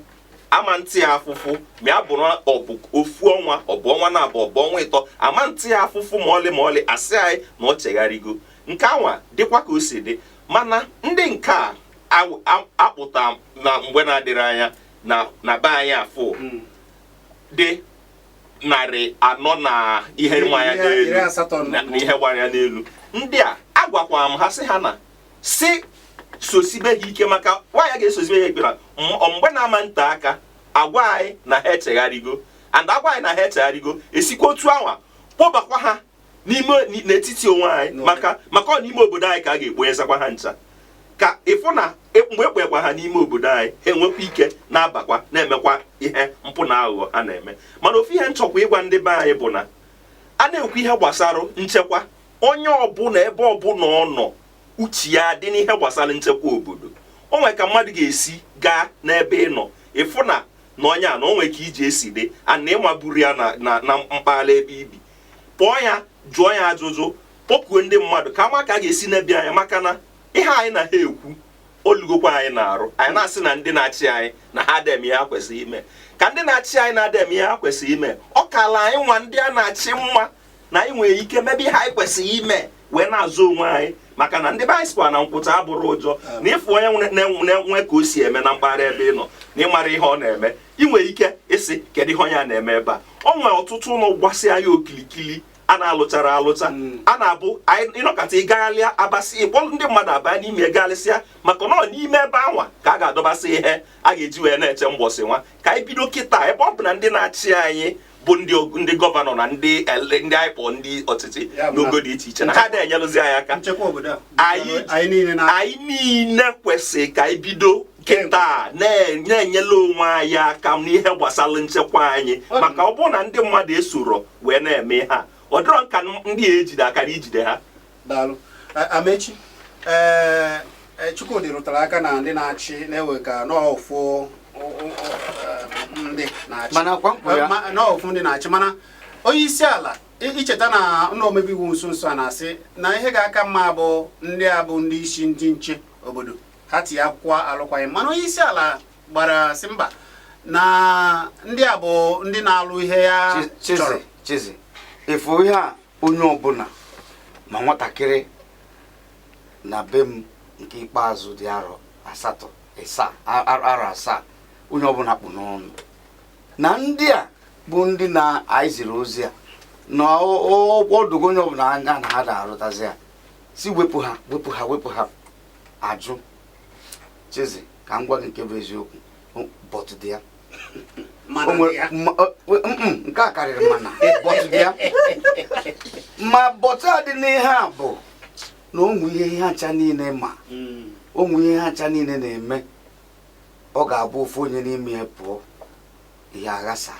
Ama ntị ya afụfụ ma ya bụrụ ọ bụ ofu ọnwa, ọ bụ ọnwa na-abụ, ọ bụ ọnwa 3, ama ntị ya afụfụ ma ọlị ma ọlị, asị anyị na ọ chegharịgo. Nke anwa dịkwa ka o si dị. Mana ndị nke a akpụta na mgbe na-adịrị anya na be anyị afụ dị 400 na ihe nwa ya n'elu 80 na ihe gbara ya n'elu. Ndị a agwakwa m ha sị ha na si sosibe ha ike, maka nwaanyị ga-esosibe ha ekpere mgbe na-ama nta aka agwa anyị na ha echegharịgo, and agwa anyị na ha echegharịgo, esikwa otu anwa kpọbakwa ha n'ime n'etiti onwe anyị, maka ọ n'ime obodo anyị ka a ga-ekponyezakwa ha ncha, ka ịfụ na mgbe ekponyekwa ha n'ime obodo anyị, ha enwekwa ike na-abakwa na-emekwa ihe mpụ na aghụghọ ha na-eme. Mana ofu ihe nchọkwa ịgwa ndị be anyị bụ na a na-ekwu ihe gbasara nchekwa, onye ọbụla ebe ọbụla ọ nọ, uche ya dị n'ihe gbasara nchekwa obodo. O nwere ka mmadụ ga-esi gaa n'ebe ị nọ, ịfụ na onye a na o nwere ka iji esi dị a na ịmaburu ya na mpaghara ebe ibi, kpọọ ya, jụọ ya ajụjụ, kpọkuo ndị mmadụ ka ama ka a ga-esi n'ebe anya, maka na ihe anyị na ha ekwu olugokwa anyị na-arụ. Anyị na-asị na ndị na-achị anyị na ha adịghị eme ihe ha kwesịrị ime, ka ndị na-achị anyị na-adịghị eme ihe ha kwesịrị ime, ọ kala anyị nwa ndị a na-achị mma na anyị nwere ike mebe ihe anyị kwesịrị ime wee na-azụ onwe anyị, maka na ndị be anyị sịkwa na nkwụcha abụrụ ụjọ na ịfụ onye na-enwe ka o si eme na mpaghara ebe ị nọ na ịmara ihe ọ na-eme, ị nwere ike ịsị kedu ihe onye a na-eme ebe a. O nwere ọtụtụ ụlọ gbasịa ya okilikili a na-alụchara alụcha, a na-abụ ịnọkọta ịgagharịa abasị ịkpọ ndị mmadụ abaa n'ime galịsịa, maka na ọ n'ime ebe anwa ka a ga-adọbasị ihe a ga-eji wee na-eche mgbọsị nwa. Ka anyị bido kịta, ebe ọ bụ na ndị na-achị anyị bụ ndị gọvanọ na ndị anyị kpọọ ndị ọchịchị n'ogo dị iche iche na ha na-enyelụzi anyị aka, anyị niile kwesịrị ka anyị bido kịta na-enyela onwe anyị aka n'ihe gbasara nchekwa anyị, maka ọ bụrụ na ndị mmadụ esoro wee na-eme ha, ọ dịrọ nka ndị a ejide akara ijide ha. Daalụ Amechi. Chukwudị rụtara aka na ndị na-achị na-ewe ka n'ofu ndị na-achị, n'ofu ndị na-achị, mana onye isi ala icheta na ndị omebe iwu nso nso a na-asị na ihe ga-aka mma bụ ndị a bụ ndị isi ndị nche obodo ha tinye akwụkwọ alụkwaghịm, mana onye isi ala gbara sị mba na ndị a bụ ndị na-alụ ihe ya chọrọ. Chizi, efu ihe a onye ọbụla ma nwatakịrị na be m nke ikpeazụ dị arọ 8 arọ 7, onye ọbụla kpụ n'ọnụ na ndị a bụ ndị na-anyị ziri ozi a na ọdụgo onye ọbụla anya na ha na-arụtazi ya, si wepụ ha wepụ ha wepụ ha ajụ. Chizi, ka m gwa gị nke bụ eziokwu, bọtụ dị ya nke a karịrị, mana bọtụ dị ya, ma bọtụ a dị n'ihe a bụ na ụmụ ihe ihe acha niile, ma ụmụ ihe acha niile na-eme, ọ ga-abụ ofu onye n'ime ya pụọ ihe aghasa.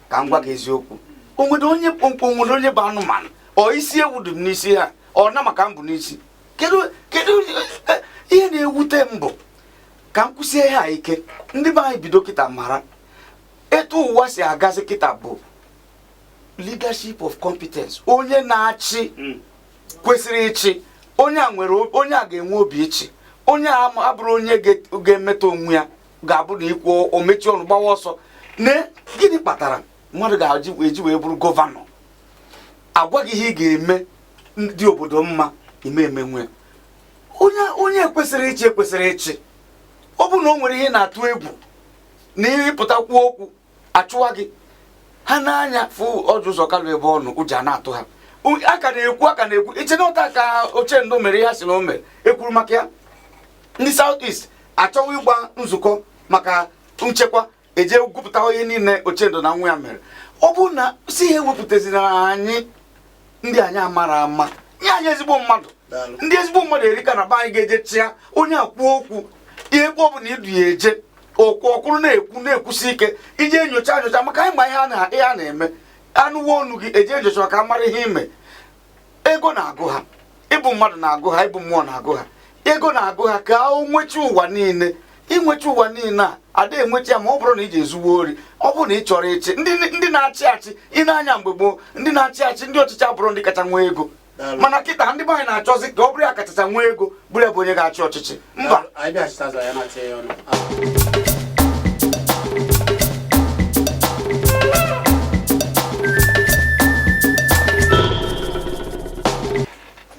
Ka m gwa gị eziokwu, onwere onye kpọmkpọm, nwere onye bụ anụmanụ, ọ isi ewu dị m n'isi ha, ọ na maka m bụ n'isi. Kedu kedu ihe na-ewute m bụ ka m kwụsie ha ike, ndị be anyị bido kịta mara etu ụwa si agazi kịta bụ leadership of competence. Onye na-achị kwesịrị ịchị, onye a nwere, onye a ga-enwe obi ịchị, onye a abụrụ onye ga-emeta onwe ya, ga-abụ na ikwu o mechie ọnụ gbawa ọsọ. Ne gịnị kpatara mmadụ ga-eji eji wee bụrụ gọvanọ, agwaghị ihe ị ga-eme ndị obodo mma, ime emenwe onye onye kwesịrị ịchị ekwesịrị ịchị. Ọ bụrụ na o nwere ihe na-atụ egwu na ịpụtakwu okwu achụwa gị ha n'anya, fụ ọjụ ụzọ kalụ ebe ọ nọ, ụjọ a na-atụ ha. A ka na-ekwu, a ka na-ekwu iche na ụta ka Ochendo mere ihe ha si na o mere, ekwuru maka ya. Ndị South East achọghị ịgba nzukọ maka nchekwa, eje gwupụta ihe niile Ochendo na nwa ya mere. Ọ bụrụ na si ha ewepụtazina anyị ndị anyị amara ama, nye anyị ezigbo mmadụ, ndị ezigbo mmadụ erika na be anyị ga-eje chịa. Onye akwuo okwu ihe ebe ọ bụla idu ya eje okwu ọkwụrụ na-ekwu na-ekwusi ike, ije nyocha nyocha maka anyị ma ihe a na-eme, anụwo ọnụ gị eje nyocha ka a mara ihe ime. Ego na-agụ ha, ịbụ mmadụ na-agụ ha, ịbụ mmụọ na-agụ ha, ego na-agụ ha ka o nwechi ụwa niile. Inwechi ụwa niile a ada enwechi ya ma ọ bụrụ na ị ji ezuwe ori. Ọ bụrụ na ị chọrọ ịchị ndị na-achị achị, ị na-anya mgbe gboo ndị na-achị achị, ndị ọchịchị abụrụ ndị kacha nwee ego, mana kịta ndị be anyị na-achọzi ka ọ bụrụ ya kachacha nwee ego, bụrụ ya bụ onye ga-achị ọchịchị. Mba. Anyị bịachitaza ya na-atị ya ọnụ.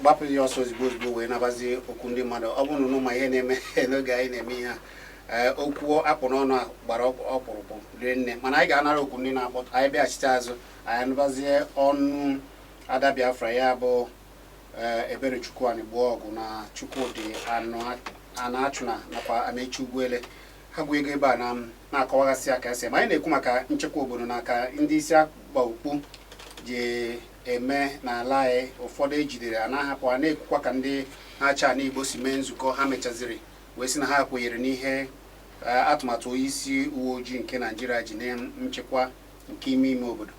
Gbapụ ya ọsọ ozugbo ozugbo wee nabazie okwu ndị mmadụ. Ọ bụrụ na unu ma ihe na-eme n'oge anyị na-eme ihe a, ee, okwu akpụ n'ọnụ a gbara ọkpụrụkpụ rie nne, mana anyị ga-anara okwu ndị na-akpọ. Anyị bịaghachite azụ, anyị anụbazie ọnụ Ada Biafra, ya bụ ee, Eberechukwu Anigbo ọgụ na Chukwudị Anachuna nakwa Amechi Ugwuele. Ha gwu ego ebe a na na-akọwagasị aka esi ma anyị na-ekwu maka nchekwa obodo na ka ndị isi akpa okpu ji eme n'ala anyị. Ụfọdụ ejidere a na-ahapụ a, na-ekwukwa ka ndị na-achị ala Igbo si mee nzukọ ha mechaziri wee sị na ha kwenyere n'ihe atụmatụ onye isi uwe ojii nke Naijiria ji na nchekwa nke ime ime obodo.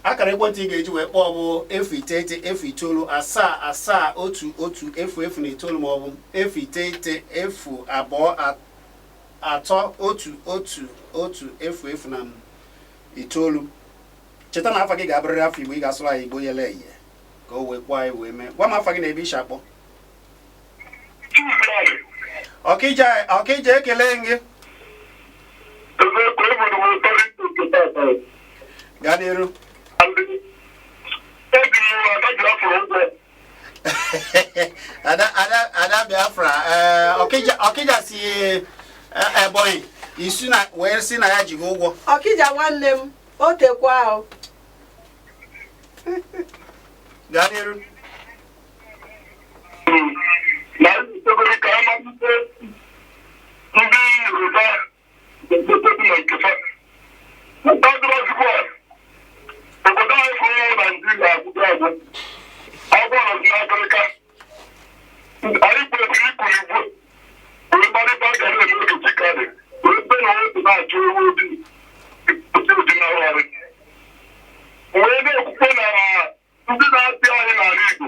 Akara ekwentị ị ga-eji wee kpọọ bụ 0 9 0 9 7 7 1 1 0 0 9 maọbụ 0 9 0 2 3 1 1 1 0 0 9. Cheta na afa gị ga-abụrịrị afọ Igbo. Ị ga-asụrụ anyị Igbo yele eye ka o wee kwuo anyị wee mee. Gwa m afa gị na ebe isi akpọ. Ọkịja, Ọkịja, ekele gị. Eziokwu, eburu m ụtọ nke tata. Gaa n'iru. Eji m Ada Biafra ụgwọ. Ada, Ada, Ada Biafra, ee, Ọkịja, Ọkịja si Ebonyi isi na wee si na ya ji gị ụgwọ. Ọkịja nwanne m, o tekwa ahụ. Gaa n'iru. Na nsogbu ka amalite ndị Yoruba ga-egote dị na nkefa. Ndọdụrọzikwa obodo anyị fụrụ Naijiria agwụgwọ agwụ. Agwọ nọzi n'Afrịka. Anyị kwesịrị ikuli igwe wee gbarịta ga na-eme okechi karị wee site na otu na-achụ ewu ojii otu ụdị na-arị wee na-ekwukwe na ndị na-achị anyị n'ala Igbo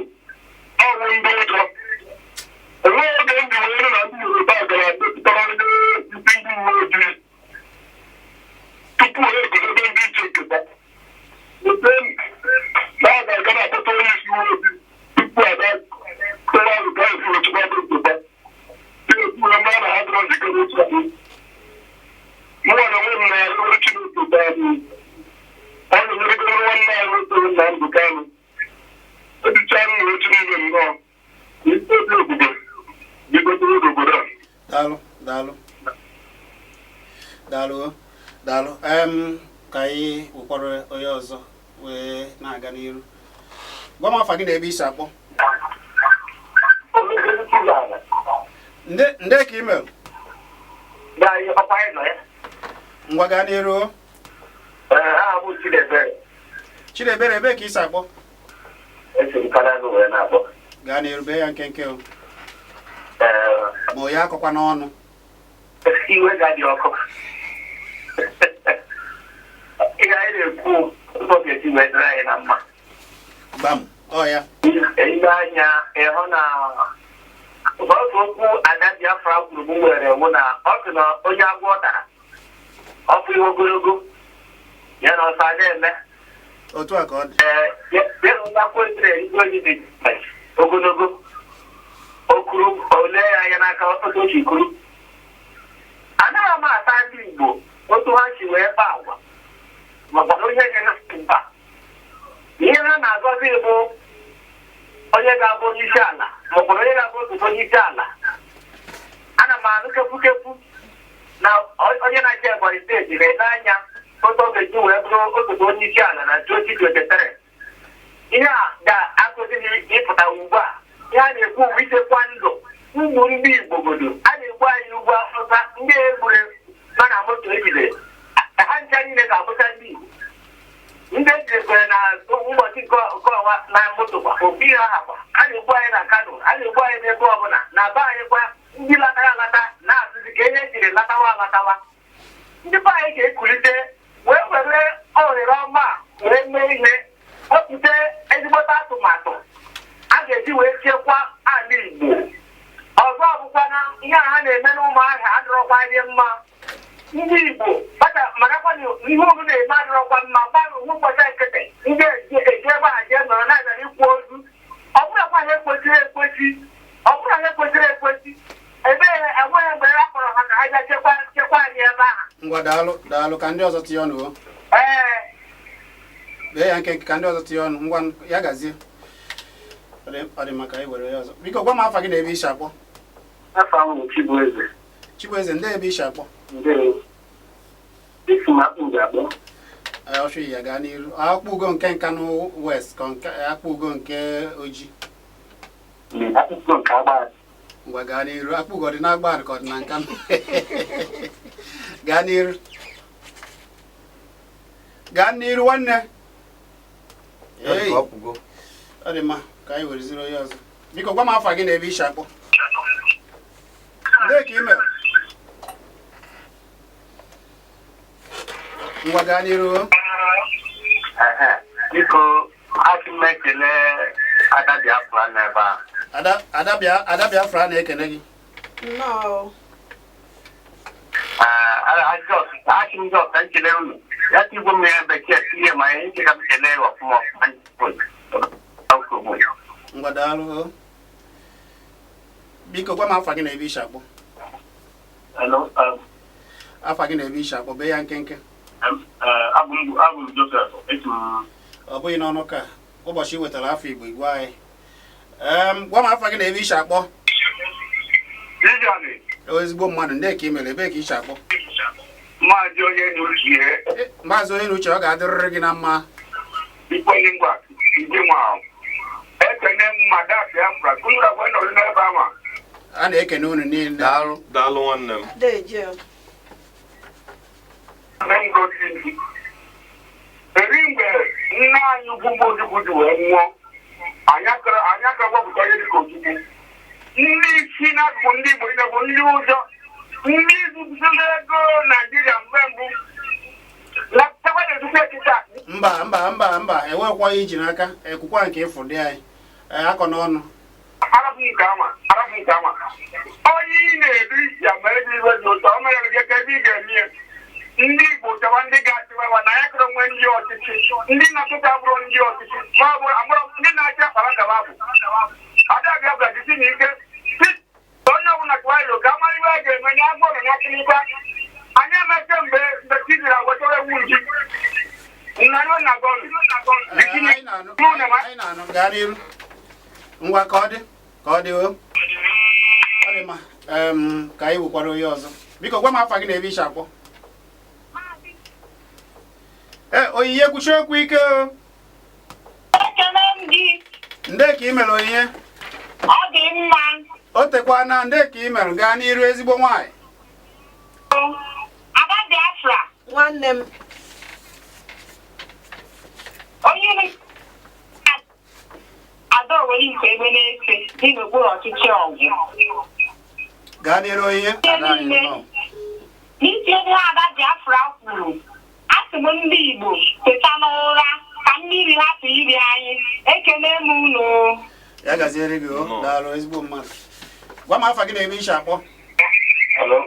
ọwụ ndị ụjọ. Enweghị oge ndị wee nụ na ndị Yoruba gara mepụtara ndị isi ndị uwe ojii tupu ha eguzobe ndị iche nketa na a ga-aga na-akpọta onye isi uwe ojii tupu aga tụwa azụ ka esi wee chịkwaba nketa na-ekwu na ndị a na ha dọrọ njikere otu ahụ. Mụnwa na onwe m na-arịọ Chineke ka ọ na-enyegoro nwanne anyị nwoke Nnamdị Kanụ ebicha nna echi niile nnọọ ka ike dị ebube bidotere n'obodo a. Daalụ, daalụ, daalụ, daalụ. Ka anyị wekwara onye ọzọ wee na-aga n'iru. Gwa m afa gị na ebe isi akpọ. Nde nde ka email. Ngwa, gaa n'iru. Aha bụ Chidebere. Chidebere, ebe ka isi akpọ? Esi m Kanaga wee na-akpọ. Gaa n'iru, bee ya nkenke o. Ee. Ma onye akọkwa n'ọnụ. Iwe ga-adị ọkụ. Ihe anyị na-ekwu, ụzọ ga-esi wee dịrị anyị na mma. Gbam, ọ ya. Ile anya ịhụ na sọsọ okwu Ada Biafra kwuru m nwere wụ na ọ sị na onye agwọ tara ọfụ ihe ogologo ya na ọsọ a na-eme. Otu a ka ọ dị. Ee, ya na onye akwụkwọ esiri erigbo onye dị ogologo okuru ole ya anya n'aka otu o si kuru. Anaghị m ata ndị Igbo otu ha si wee kpa agwa makwa na onye ga mba ihe ha na-agọzi bụ onye ga-abụ onye isi ala maọbụ onye ga-abụ osote onye isi ala. Ana m anụ kepu na onye na-achị Ebonyi Steeti na-ele anya otu ọ ga-esi wee bụrụ osote onye isi ala na 2023. Ihe a ga-akụzighị ịpụta ugbu a. Ihe a na-ekwu bụ ichekwa ndụ ụmụ ndị Igbo godo a na-egbu anyị ugwu Awụsa, ndị egburu nọ na moto ejidere ha ncha niile ga-abụcha ndị Igbo. Ndị ejidekwere na ụbọchị nke ọnwa na moto kwa opi ha ha kwa a na-egbu anyị na Kano, a na-egbu anyị n'ebe ọbụla na be anyị kwa. Ndị latara alata na-asịzi ka ihe ejiri latawa alatawa. Ndị be anyị ga-ekulite wee were ohere ọma a wee mee ihe, wepụta ezigbote atụmatụ a ga-eji wee chekwa ala Igbo. Ọzọ bụkwa na ihe a ha na-eme n'ụmụahịa adịrọkwa anyị mma. Ndị Igbo marakwa na ihe unu na-eme adịrọkwa mma. Gbanwe ụbọchị nkịtị ndị eji ebe a jee nọrọ na-abịara ikwu ozu. Ọ bụrụkwa ha ekwesịrị ekwesị, ọ bụrụ ha ekwesịrị ekwesị, ebe enweghị mgbe a kpọrọ ha ka ha bịa chekwa anyị ebe ahụ. Ngwa, daalụ, daalụ. Ka ndị ọzọ tinye ọnụ o. Ee. Bee ya nkenke ka ndị ọzọ tinye ọnụ. Ngwa, ya gazie. Ọ dị maka anyị were ya ọzọ. Biko gwa m afa gị na ebe i si akpọ. Afọ ahụ bụ Chibueze. Chibueze, ndị ebe i si akpọ? Ndewo. Isi m akpụ ga-akpọ. Ee, ọchụ ya gaa n'iru. Akpụgo nke Nkanụ West ka nke akpụgo nke Oji? Akpụkpọ nke agba. Ngwa, gaa n'iru. Akpụgo ọ dị n'Agbara ka ọ dị na Nkanụ? Gaa n'iru, gaa n'iru nwanne. Hey. Ọ pụgo. Ọ dị mma, ka anyị wereziri onye ọzọ. Biko gwa m afa gị na ebe i si akpọ. Ndee ka ị mere? Ngwa, gaa n'iru o. Biko, asị m ekele Ada Biafra n'ebe a. Ada, Ada Bịa, Ada Biafra na-ekene gị. Nnọọ. Asị m jọs ka nkele unu. Ya ka igwe m ya bekee tinye ma ihe nke ka m kelee ya ọfụma ọfụma. Ngwa, daalụ o. Biko gwa m afa gị na ebe i si akpọ. Hello, Afa gị na ebe i si akpọ, bee ya nkenke. Abụ m Joseph. Esi m Ọ bụghị n'ọnụ ka ụbọchị ị wetara afọ Igbo igwe anyị. Gwa m afa gị na ebe i si akpọ. Ijani, Ezigbo mmadụ, ndị ka ị mere? Ebee ka i si akpọ? Maazị onye n'uchie. Maazị onye n'uche, ọ ga-adịrịrị gị na mma. Ikwenye ngwa ndị nwa ahụ. Ekene m Ada Biafra, kụnụra wee nọrọ n'ebe ahụ. A na-ekene unu niile. Daalụ. Daalụ nwanne m. Deje. Ngozi eri mgbe nne anyị ukwu bụ Ojukwu ji wee nwụọ, anyị akara gbapụta ihe dịka Ojukwu. Ndị isi n'akụkụ ndị Igbo niile bụ ndị ụjọ, ndị zụtụrụ ego Naijiria mgbe mbụ na na-ezukwa kịta. Mba, mba, mba, mba, enwekwa iji n'aka ekwukwa nke ịfụ dị anyị. Ee, akọ n'ọnụ. Arapụ nke ama, arapụ nke ama. Onye ị na-edu isi ya mere gị iwe dị ụtọ, o mere gị ka ebe ị ga-eme ya. Ndị Igbo chọwa ndị ga-achịwa wa na ya kọrọ nwe ndị ọchịchị, ndị na-achịcha bụrụ ndị ọchịchị ma ọ bụ amụrụ ndị na-achị akpara kaba bụ Ada Biafra. Jisi na ike onye ọbụla tụwa ilo ka amara iwe a ga-eme na agwọ nọ n'akịrịka anyị emeche mgbe mgbe chi jiri agwachọrọ ewu nji nna na gọlụ. Ee, anyị na-anụ, anyị na-anụ, gaa n'iru. Ngwa, ka ọ dị, ka ọ dị o. Ọ dị mma. Ka anyị wekwara onye ọzọ. Biko gwa m afa gị na ebe i si akpọ. Ee, Onyinye, kwuchie okwu ike o. Ekele m gị. Nde ka ị mere, Onyinye? Ọ dị mma. O tekwa na nde ka ị mere. Gaa n'iru, ezigbo nwaanyị. Ada Biafra. Nwanne m. Onye Ada Owere nke ebe na-efe dị n'okpuru ọchịchị Ọgwụ. Gaa n'iru, Onyinye. Ihe Ada anyị niile nọ. n'isi ebe Ada Biafra kwuru, asị m ndị Igbo teta n'ụra ka mmiri hapụ iri anyị. Ekele m unu. Ya gaziere gị o. Nnọọ. Daalụ, ezigbo mmadụ. Gwa m afa gị na ebe i si akpọ. Hello.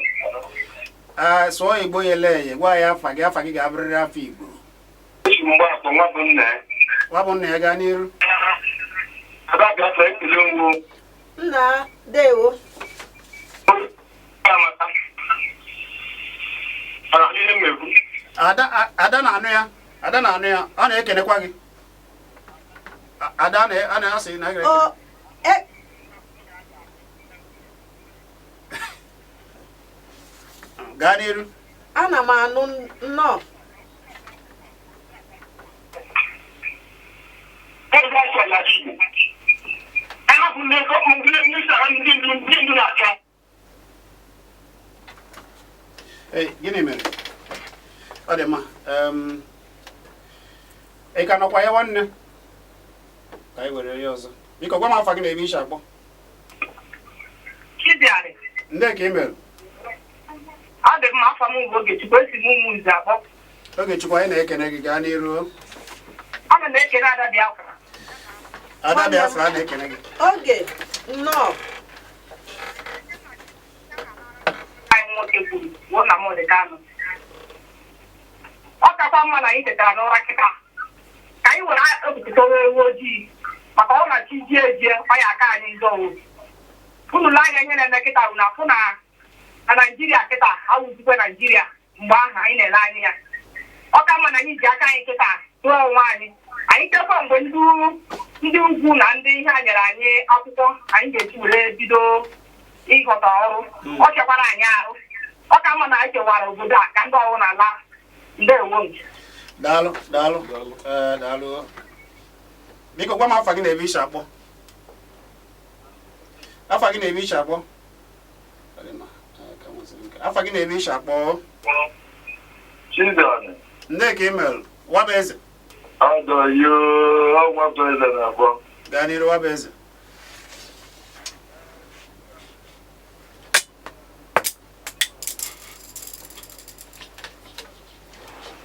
Ee, sụọ Igbo ya ele eye. Gwa ya afa gị. Afa gị ga-abụrịrị afọ Igbo. Esi mgbe akpọ nwa bụ nna ya. Nwa bụ nna ya, gaa n'iru. Ada Biafra, ekele ngwo. Nna, dewo. Amata. Ihe m ekwu. Ada, Ada na-anụ ya, Ada na-anụ ya, ọ na-ekenekwa gị. Ada a na-asị na O e Gaa n'iru. Ana m anụ, nnọọ. Ebe ọsọ n'ala Igbo. Ahapụ ndị ndị ndị ndị ndu na-achọ. Ee, gịnị mere? Ọ dị mma. Ị ka nọkwa ya nwanne? Ka anyị were ya ọzọ. Biko gwa m afa gị na ebe i si akpọ. Chibiarị. Ndị ka ị mere? Ọ dị mma. Afọ m bụ Ogechukwu, esi m ụmụ nze akpọ. Ogechukwu, anyị na-ekene gị. Gaa n'iru. Ana m ekele Ada Biafra. Ada Biafra na-ekene gị. Oge, nnọọ. Anyị nwoke kwuru bụ Nnamdị Kanụ, ọ kakwa mma na anyị tetara n'ụra kịta ka anyị were obi ewu ojii, maka ọ na chi jie ejie, ọ ya aka anyị njọ o. Unu lee anya ihe na-eme kịta bụ na afụ na na Naijiria kịta awụzikwe Naijiria mgbe ahụ anyị na-ele anya ya. Ọ ka mma na anyị ji aka anyị kịta tụọ onwe anyị, anyị chekwa mgbe ndị Ndị ugwu na ndị ihe a nyere anyị akwụkwọ anyị ga-eji were bido ịghọta ọrụ. Ọ chekwara anyị arụ, ọ ka mma na anyị kewara obodo a ka ndị ọrụ na-ala. Ndewo m. Daalụ, daalụ. Ee, daalụ. Biko gwa m afa gị na ebe ishi akpọ. Afa gị na ebe ishi akpọ. Ọ dị mma. Ee, ka m nwesịrị nke. Afa gị na ebe ishi akpọ. Chizọn, Ndị ka email waba eze. Ọdọ yo, ọnwa bụ eze na-akpọ. Gaa n'iru, waba eze.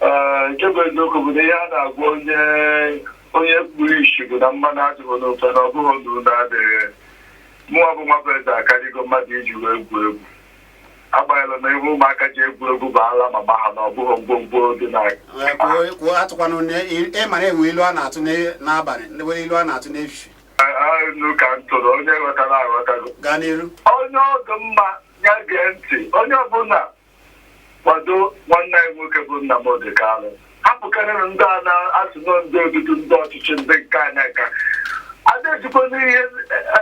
Ee, nke bụ eziokwu bụ na ihe a na-agwa onye onye kpuru isi bụ na mmanụ adịghị n'ofe, na ọ bụghị ndụ na adịghị. Mụnwa bụ nwa bụ eze akarịgo mmadụ iji wee egwu egwu. Agbanyeghị na ihe ụmụaka ji egwu egwu bụ ala mama ha, na ọ bụghị ngwongwo dị na Ee, kwuo kwuo, atụkwana ị ma na enwe ilu a na-atụ n'abalị, nwere ilu a na-atụ n'efifie. Anu ka m tụrụ, onye ghọtara aghọtago. Gaa n'iru. Onye ọgụ mma ya gee ntị, onye ọbụla kwado nwanne anyị nwoke bụ Nnamdi Kanu. Hapụkarịrị ndị a na-asụ nọ ndị odudu, ndị ọchịchị, ndị nke anya ka a na-ejikwa n'ihe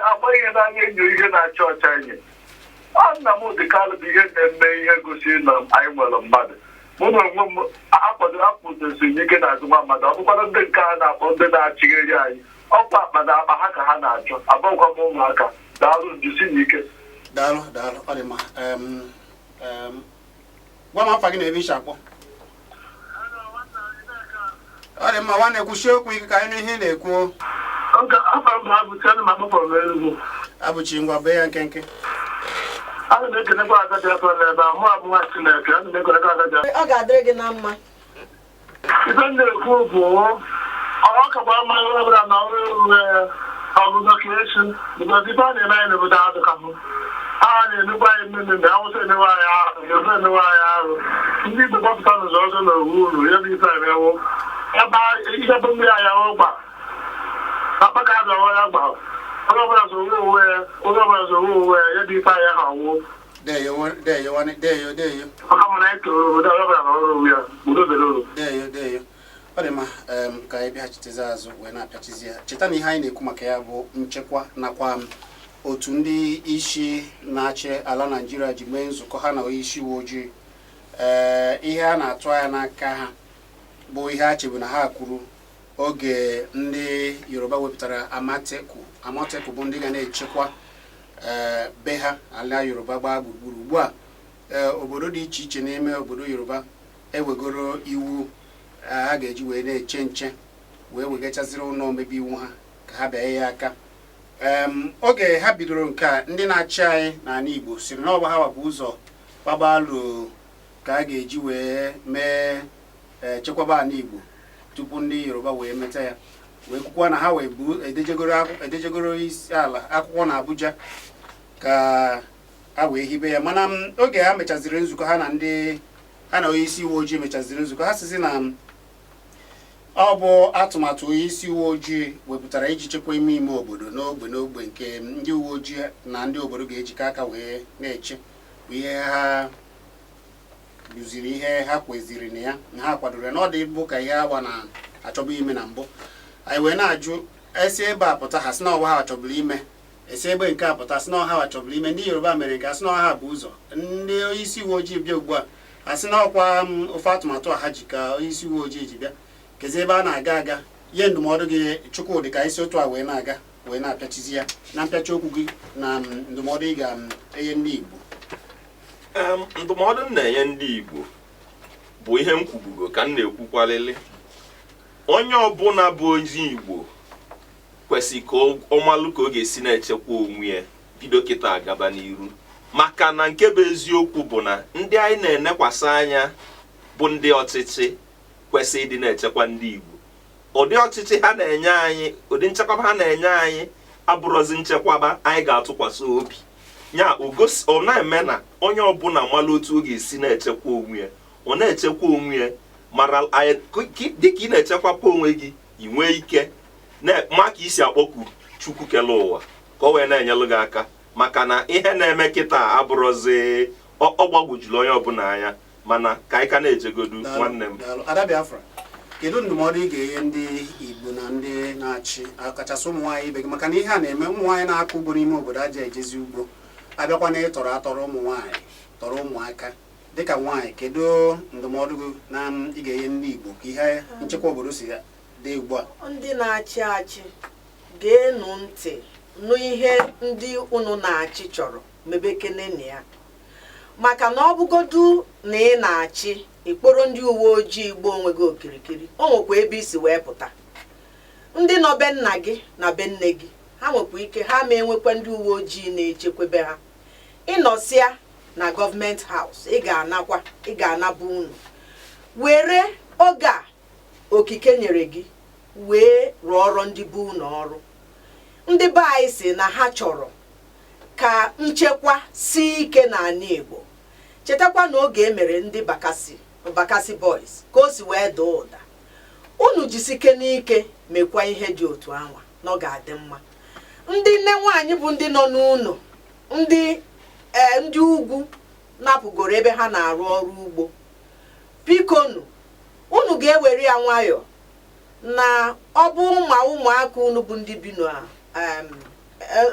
agba ihe n'anya, enyo ihe na-acha ọcha enyo. Ọ Nnamdi Kanu bụ ihe na-eme ihe gosiri na anyị nwere mmadụ. Mụ na onwe m akwado akwụdosiri ike n'azụ nwa mmadụ. Ọ bụkwara ndị nke a na-akpọ ndị na-achịgharị anyị, ọkwa akpa na akpa ha ka ha na-achọ. Abụghịkwa m ụmụaka. Daalụ, jisi n'ike. Daalụ, daalụ. Ọ dị mma. Gwa m afa gị na ebe ishi akpọ. Ọ dị mma, nwanne, kwuchie okwu ike ka anyị nụ ihe ị na-ekwu. Afa m bụ Abụchi, ana m akpọpụrụ m Enugu. Abụchi, ngwa, bee ya nkenke. Ana m ekenekwa Ada Biafra n'ebe a. Mụ abụ nwa Chineke, ana m ekenekwa Ada Biafra. Ọ ga-adịrị gị na mma. Ife m na-ekwu bụ ọ kakwa mma ọbụla na ọrụ ọgụgụ ka echi, because ife a na-eme anyị n'obodo adịkahụ a na-enukwa anyị mmemme mgbe Awụsa emewe anyị arụ, Yoruba emewe anyị arụ. Ndị Igbo gbapụta n'ụzọ ọzọ na owu uru ya bụ ife emewo ebe ihe bụ mmiri anyị ahụ gba akpaka adọrọ ya gba. Onye ọbụla zoro onwe ya, onye ọbụla zoro onwe ya, ya bụ ife anyị ahụ anwụ. Deyo, deyo nwanne, deyo, deyo. Ọka mana anyị toro obodo, onye ọbụla na ọrụ onwe ya, udo bere uru. Deyo, deyo. Ọ dị mma. Ka anyị bịaghachitezi azụ wee na-apịachizi ya. Cheta na ihe anyị na-ekwu maka ya bụ nchekwa nakwa otu ndị isi na-achị ala Naijiria ji mee nzukọ ha na onye isi uwe ojii. Ee, ihe a na-atụ anya n'aka ha bụ ihe a chebu na ha kwuru oge ndị Yoruba wepụtara Amateku. Amateku bụ ndị ga na-echekwa ee be ha, ala Yoruba gbaa gburugburu. Ugbu a, ee, obodo dị iche iche n'ime obodo Yoruba ewegoro iwu a ga-eji wee na-eche nche, wee wegachaziri ụlọ omebe iwu ha ka ha bịa ya aka. Oge ha bidoro nke a, ndị na-achị anyị n'ala Igbo siri na ọ bụ ha wapụ ụzọ gbabalụ ka a ga-eji wee mee ee chekwaba ala Igbo tupu ndị Yoruba wee meta ya, wee kwukwa na ha wee bu edejegoro isi ala akwụkwọ na Abuja ka ha wee hibe ya. Mana oge ha mechaziri nzukọ ha na ndị ha na onye isi uwe ojii mechaziri nzukọ ha, sizi na ọ bụ atụmatụ onye isi uwe ojii wepụtara iji chekwa ime ime obodo n'ogbe n'ogbe, nke ndị uwe ojii na ndị obodo ga-ejikọ aka wee na-eche, bụ ihe ha duziri, ihe ha kweziri na ya, na ha kwadoro ya, na ọ dị bụ ka ihe awa na-achọba ime na mbụ. Anyị wee na-ajụ, esi ebe a pụta, ha sị na ọwa ha chọburu ime, esi ebe nke a pụta, sị na ọha ha chọburu ime. Ndị Yoruba mere nke a, sị na ọha bụ ụzọ. Ndị onye isi uwe ojii bịa ugbu a, a sị na ọkwa ofe atụmatụ a ha ji ka onye isi uwe ojii ji bịa kezi ebe a na-aga aga. Ihe ndụmọdụ gị, Chukwudị, ka isi otu a wee na-aga wee na-apịachizi ya na mpịachi okwu gị na ndụmọdụ ị ga-enye ndị Igbo. Ndụmọdụ m na-enye ndị Igbo bụ ihe m kwubugo ka m na-ekwukwalili. Onye ọbụla bụ onye Igbo kwesị ka ọ malụ ka ọ ga-esi na-echekwa onwe ya bido kịta agaba n'iru, maka na nke bụ eziokwu bụ na ndị anyị na-enekwasị anya bụ ndị ọchịchị kwesị ịdị na-echekwa ndị Igbo, ụdị ọchịchị ha na-enye anyị, ụdị nchekwaba ha na-enye anyị abụrụzi nchekwaba anyị ga-atụkwasị obi ya. Ọ na-eme na onye ọbụla malụ otu ọ ga-esi na-echekwa onwe ya, ọ na-echekwa onwe ya mara dịka ị na-echekwakwa onwe gị, ị nwee ike ma ka isi akpọku Chukwu kele ụwa ka ọ wee na-enyelụ gị aka, maka na ihe na-eme kịta abụrụzi ọ gbagwojuru onye ọbụla anya. Mana ka anyị ka na-ejegodu, nwanne m. Ada Biafra, ka Kedu ndụmọdụ ị ga-enye ndị Igbo na ndị na-achị, kachasị ụmụ nwaanyị ibe gị, maka na ihe a na-eme ụmụ nwaanyị na-akọ ugbo n'ime obodo aja ejezi ugbo, abịakwa na ịtọrọ atọrọ ụmụ nwaanyị, tọrọ ụmụaka? Dịka nwaanyị, kedu ndụmọdụ gị na ị ga-enye ndị Igbo ka ihe nchekwa obodo si dị ugbu a? Ndị na-achị achị, geenụ ntị nụ ihe ndị unu na-achị chọrọ, mebekenena ya, maka na ọ bụgodu na ị na-achị ịkpọrọ ndị uwe ojii gbuo onwe gị okirikiri, o nwekwa ebe isi wee pụta. Ndị nọ be nna gị na be nne gị, ha nwekwa ike ha ma enwekwa ndị uwe ojii na-echekwebe ha. Ịnọsịa na government house, ị ga-anakwa, ị ga-anaba unu. Were oge a okike nyere gị wee rụọ ọrụ ndị be unu ọrụ. Ndị be anyị si na ha chọrọ ka nchekwa sie ike n'ala Igbo. Chetakwa na oge e mere ndị Bakassi, Bakassi Boys, ka o si wee daa ụda. Unu jisike n'ike mekwa ihe dị otu anwa na ọ ga-adị mma. Ndị nne nwaanyị bụ ndị nọ n'ụlọ, ndị ee ndị ugwu napụgoro ebe ha na-arụ ọrụ ugbo, bikonu, unu ga-ewere ya nwayọọ na ọ bụ ma ụmụaka unu bụ ndị bi na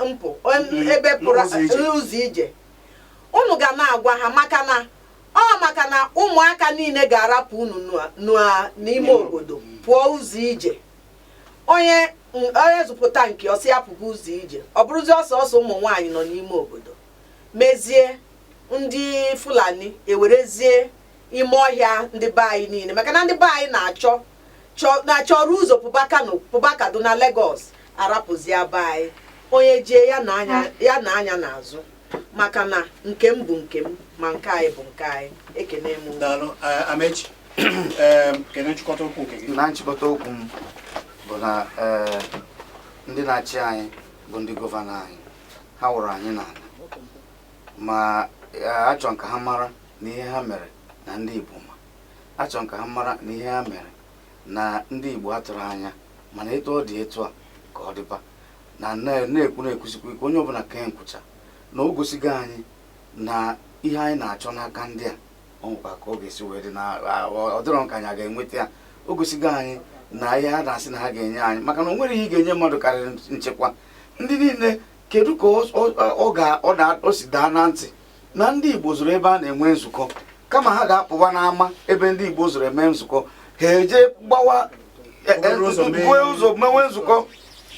mpụ ebe pụrụ n'ụzọ ije. Ụzọ ije, unu ga na-agwa ha, maka na ọ maka na ụmụaka niile ga-arapụ unu n'ime obodo pụọ ụzọ ije. Onye zụpụta nke ọsọ ya pụba ụzọ ije, ọ bụrụzi ọsọ ọsọ ụmụ nwaanyị nọ n'ime obodo, mezie ndị Fulani ewerezie ime ọhịa ndị be anyị niile, maka na ndị be anyị na-achọ na-achọrọ ụzọ pụba Kano, pụba Kaduna, Lagos, arapụzie be anyị. Onye jee ya na anya ya na anya n'azụ, maka na nke m bụ nke m, ma nke anyị bụ nke anyị. Ekene m unu. Daalụ. Amechi, kedu nchịkọta okwu nke gị? Na nchịkọta okwu m bụ na ndị na-achị anyị bụ ndị gọvanọ anyị, ha wụrụ anyị n'ala, ma achọ ka ha mara na ihe ha mere na ndị Igbo, ma achọ ka ha mara na ihe ha mere na ndị Igbo atụrụ anya. Mana etu ọ dị, etu a ka ọ dịba na na-ekwu na-ekwusikwa ike, onye ọbụla kee nkwụcha na o gosigo anyị na ihe anyị na-achọ n'aka ndị a, ọ nwekwa ka ọ ga-esi wee dị na ọ dịrọ nka anyị a ga-enweta ya. O gosigo anyị na ihe ha na-asị na ha ga-enye anyị, maka na o nwere ihe ị ga-enye mmadụ karịrị nchekwa. Ndị niile, kedu ka ọ ga ọ na o si daa na ntị na ndị Igbo zụrụ ebe a na-enwe nzukọ, kama ha ga-apụwa n'ama ebe ndị Igbo zụrụ eme nzukọ, ha eje gbawa Okporo ụzọ buo ụzọ mewe nzukọ,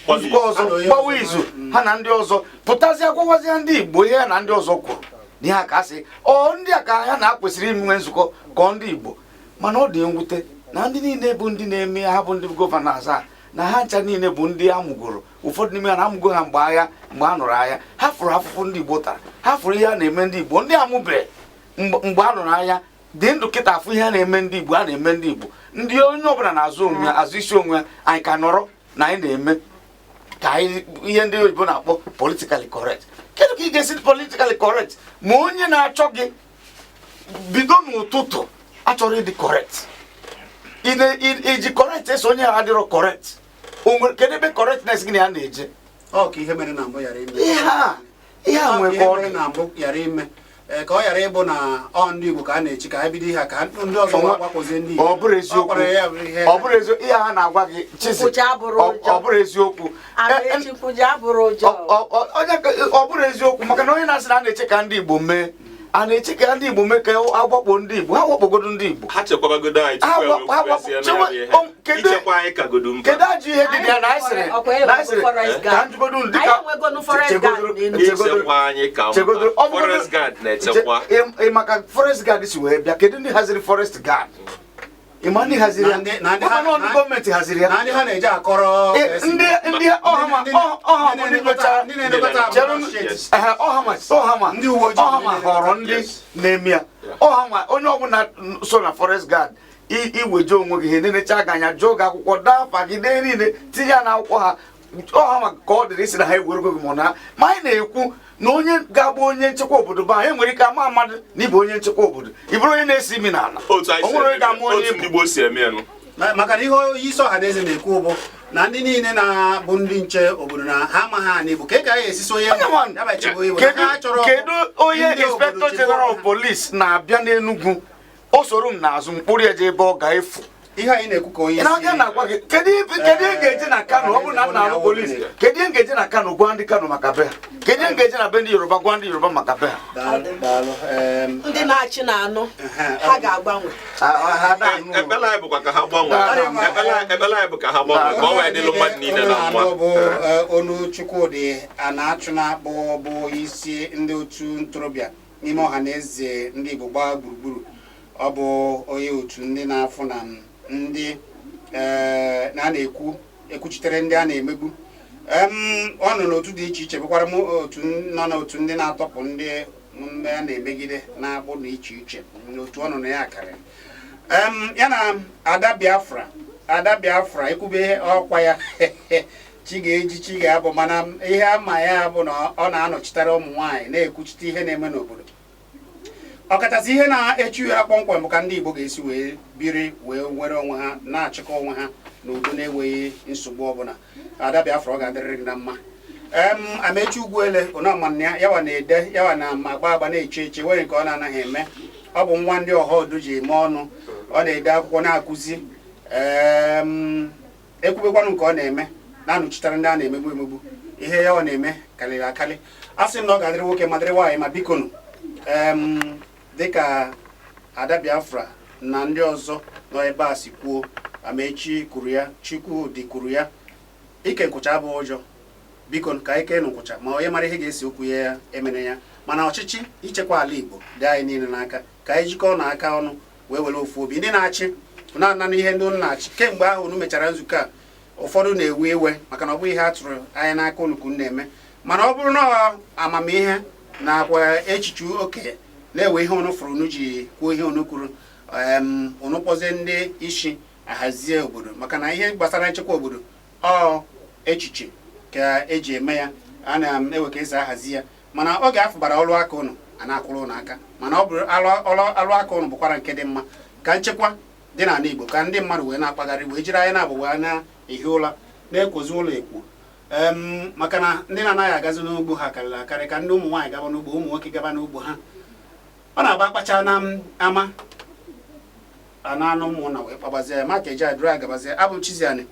nzukọ ọzọ, gbawa izu ha na ndị ọzọ, pụtazie gwawazie ndị Igbo ihe ha na ndị ọzọ kwuru na ihe a ka asị ọ ndị a ka ha na-akwesịrị inwe nzukọ ka ọ ndị Igbo. Mana ọ dị mwute na ndị niile bụ ndị na-eme ha bụ ndị gọvanọ asaa, na ha ncha niile bụ ndị amụgoro, ụfọdụ n'ime ha na-amụgo ha mgbe agha, mgbe a nụrụ agha. Ha fụrụ afụfụ ndị Igbo tara, ha fụrụ ihe a na-eme ndị Igbo. Ndị amụbe mgbe a nụrụ agha dị ndụ kịta afụ ihe a na-eme ndị Igbo, a na-eme ndị Igbo. Ndị onye ọbụla na-azụ onwe ya, azụ isi onwe ya. Anyị ka nọrọ na anyị na-eme ka anyị ihe ndị oyibo na-akpọ politically correct. Kedu ka ị ga-esi politically correct ma onye na-achọ gị bido n'ụtụtụ achọrọ ịdị correct? Iji correct eso onye ha adịrọ correct, o nwere kedu ebe correctness gị na ya na-eje? Ọ ka ihe mere na mbụ ghara ime. Ihe a Ọ ka nwee ihe ka ọ mere dị na mbụ ghara ime. Ee, ka ọ ghara ịbụ na ọ ndị Igbo ka a na-echi ka ha bido ihe a, ka ndị ọzọ gbakọzie ndị Igbo. Ọ bụrụ eziokwu. Ọ kwara ya bụ ihe. Ọ bụrụ eziokwu ihe ha na-agwa gị, Chizi. Nkwụcha abụrụ ụjọ. Ọ bụrụ eziokwu. Amaechi, nkwụcha abụrụ ụjọ. Ọ bụrụ eziokwu, maka na onye na-asị na a na-eche ka ndị Igbo mee, a na-eche ka ndị Igbo mee ka agbakpo ndị Igbo, ha wakpogodo ndị Igbo. Ha chekwabagodo anyị tupu Ha e ha wee kwubezie na ya bụ ihe. Kedu Ichekwa anyị kagodo mkpa. Kedu ajọ ihe dị na ya na anyị sịrị Ọkwa na anyị sịrị forest guard. ka njụgodo unu Anyị dịka enwegonu forest guard n'Enugu. Ichekwa anyị ka mkpa. Chegodoro, Forest guard na-echekwa. Ị maka forest guard si wee bịa, kedu ndị haziri forest guard? Ị ma ndị haziri ya? Na ndị Ọ ma na ndị gọọmenti haziri ya. Na ndị ha na-eji akọrọ Ndị ndị ọha ma ọha bụ ndị mechara ndị na-elekọta Chere steeti. Ehe, ọha ma ọha ma Ndị uwe ojii. ọha ma họrọ ndị na-eme ya, ọha ma onye ọbụla so na forest guard. Iweje onwe gị, ha enenecha gị anya, jụọ gị akwụkwọ, daa afa gị, dee niile, tinye ya n'akwụkwọ ha. Ọha ma ka ọ dịrị isi na ha ewerego gị, ma ọ na ma anyị na-ekwu na onye ga-abụ onye nchekwa obodo bụ anyị nwere ike ama mmadụ na ịbụ onye nchekwa obodo, ị bụrụ onye na-esi imi n'ala. Otu anyị O si nwere onye eme ga-ama onye otu ịbụ. ndị Igbo si eme ya nụ. Maka na ihe onye isi ọha na eze na-ekwu bụ na ndị niile na-abụ ndị nche obodo na ha amaghị anyị bụ ka ị ga esisi onye Onye nwa- ya ba chebe Igbo, na kedu ha chọrọ kedu onye ndị obodo inspector chebe general ha. of police na-abịa n'Enugu, o soro m n'azụ mkpụrụ ya jee ebe ọ ga-efu. Ihe anyị na-ekwu ka onye Ị na-aga na-agwa gị, kedu ihe ga-eje na Kano? Ọ bụrụ na nna alụ polisi, kedu ihe ga-eje na Kano gwa ndị Kano maka be ha? Kedu ihe ga-eje na be ndị Yoruba gwa ndị Yoruba maka be ha? Daalụ, daalụ. Ndị na-achị na-anụ, ha ga-agbanwe. Ha na-anụ. Ekpere anyị bụkwa ka ha gbanwee. Ekpere anyị bụ ka ha gbanwee, ka ọ wee dịlụ mmadụ niile na mma. Onu bụ onu Chukwudị a na-achụ na-akpọ bụ isi ndị otu ntorobịa n'ime ọha na eze ndị Igbo gbaa gburugburu. Ọ bụ onye otu ndị na-afụ na ndị na a na-ekwu ekwuchitere ndị a na-emegbu. Ọ nọ n'otu dị iche iche, bụkwara m otu nọ n'otu ndị na-atọpụ ndị a na-emegide na-agbụ na iche iche. N'otu ọ nọ na ya karịrị. Ya na Ada Biafra, Ada Biafra ekwube ọkwa ya chi ga-eji chi ga-abụ, mana ihe ama ya bụ na ọ na-anọchitere ụmụ nwaanyị, na-ekwuchite ihe na-eme n'obodo, ọkachasị ihe na-echu ya kpọmkwem bụ ka ndị Igbo ga-esi wee biri, wee nwere onwe ha, na-achịkọ onwe ha n'udo na-enweghị nsogbu ọbụla. Ada Biafra, ọ ga-adịrịrị gị na mma. Amechi Ugwuele onomanna ya, yawa na-ede, yawa na ma agba agba, na-eche eche nwere nke ọ na-anaghị eme. Ọ bụ nwa ndị ọha odu ji eme ọnụ. Ọ na-ede akwụkwọ, na-akụzi, ekwubekwanụ nke ọ na-eme, na-anọchitere ndị a na-emegbu emegbu. Ihe ya ọ na-eme karịrị akarị. A sị m na ọ ga-adịrị nwoke ma dịrị nwaanyị ma. Bikonu, dịka Ada Biafra na ndị ọzọ nọ ebe a si kwuo, Amechi kwuru ya, Chukwudị kwuru ya, ike nkwụcha abụghị ụjọ. Biko, ka anyị kee nkwụcha, ma onye mara ihe ga-esi okwu ya emene ya. Mana ọchịchị ichekwa ala Igbo dị anyị niile n'aka. Ka anyị jikọọ na aka ọnụ wee were ofu obi. Ndị na-achị na-ana n'ihe ndị unu na-achị kemgbe ahụ unu mechara nzukọ a, ụfọdụ na-ewe iwe maka na ọ bụghị ihe a tụrụ anya n'aka unu ka unu na-eme. Mana ọ bụrụ na ọ amamihe nakwa echiche okenye na-ewe ihe unu fụrụ unu ji kwuo ihe unu kwuru, unu kpọzie ndị isi ahazie obodo, maka na ihe gbasara nchekwa obodo, ọ echiche ka eji eme ya, a na-ewe ka esi ahazi ya. Mana oge afọ gbara ọrụ aka unu a na-akwụrụ unu aka, mana ọ bụrụ ọrụ aka unu bụkwara nke dị mma ka nchekwa dị n'ala Igbo, ka ndị mmadụ wee na-akpagharị, wee jiri anya na-abụ wee na-ehi ụra, na-ekwozi ụlọ ekwo, maka na ndị na-anaghị agazi n'ugbo ha karịrị akarị. Ka ndị ụmụ nwaanyị gaba n'ugbo, ụmụ nwoke gaba n'ugbo ha. Ọ na-agba akpacha na ama a na-anụ ụmụ na wee kpabazie ya maka eji adụrụ agabazie. Abụ m Chiziani.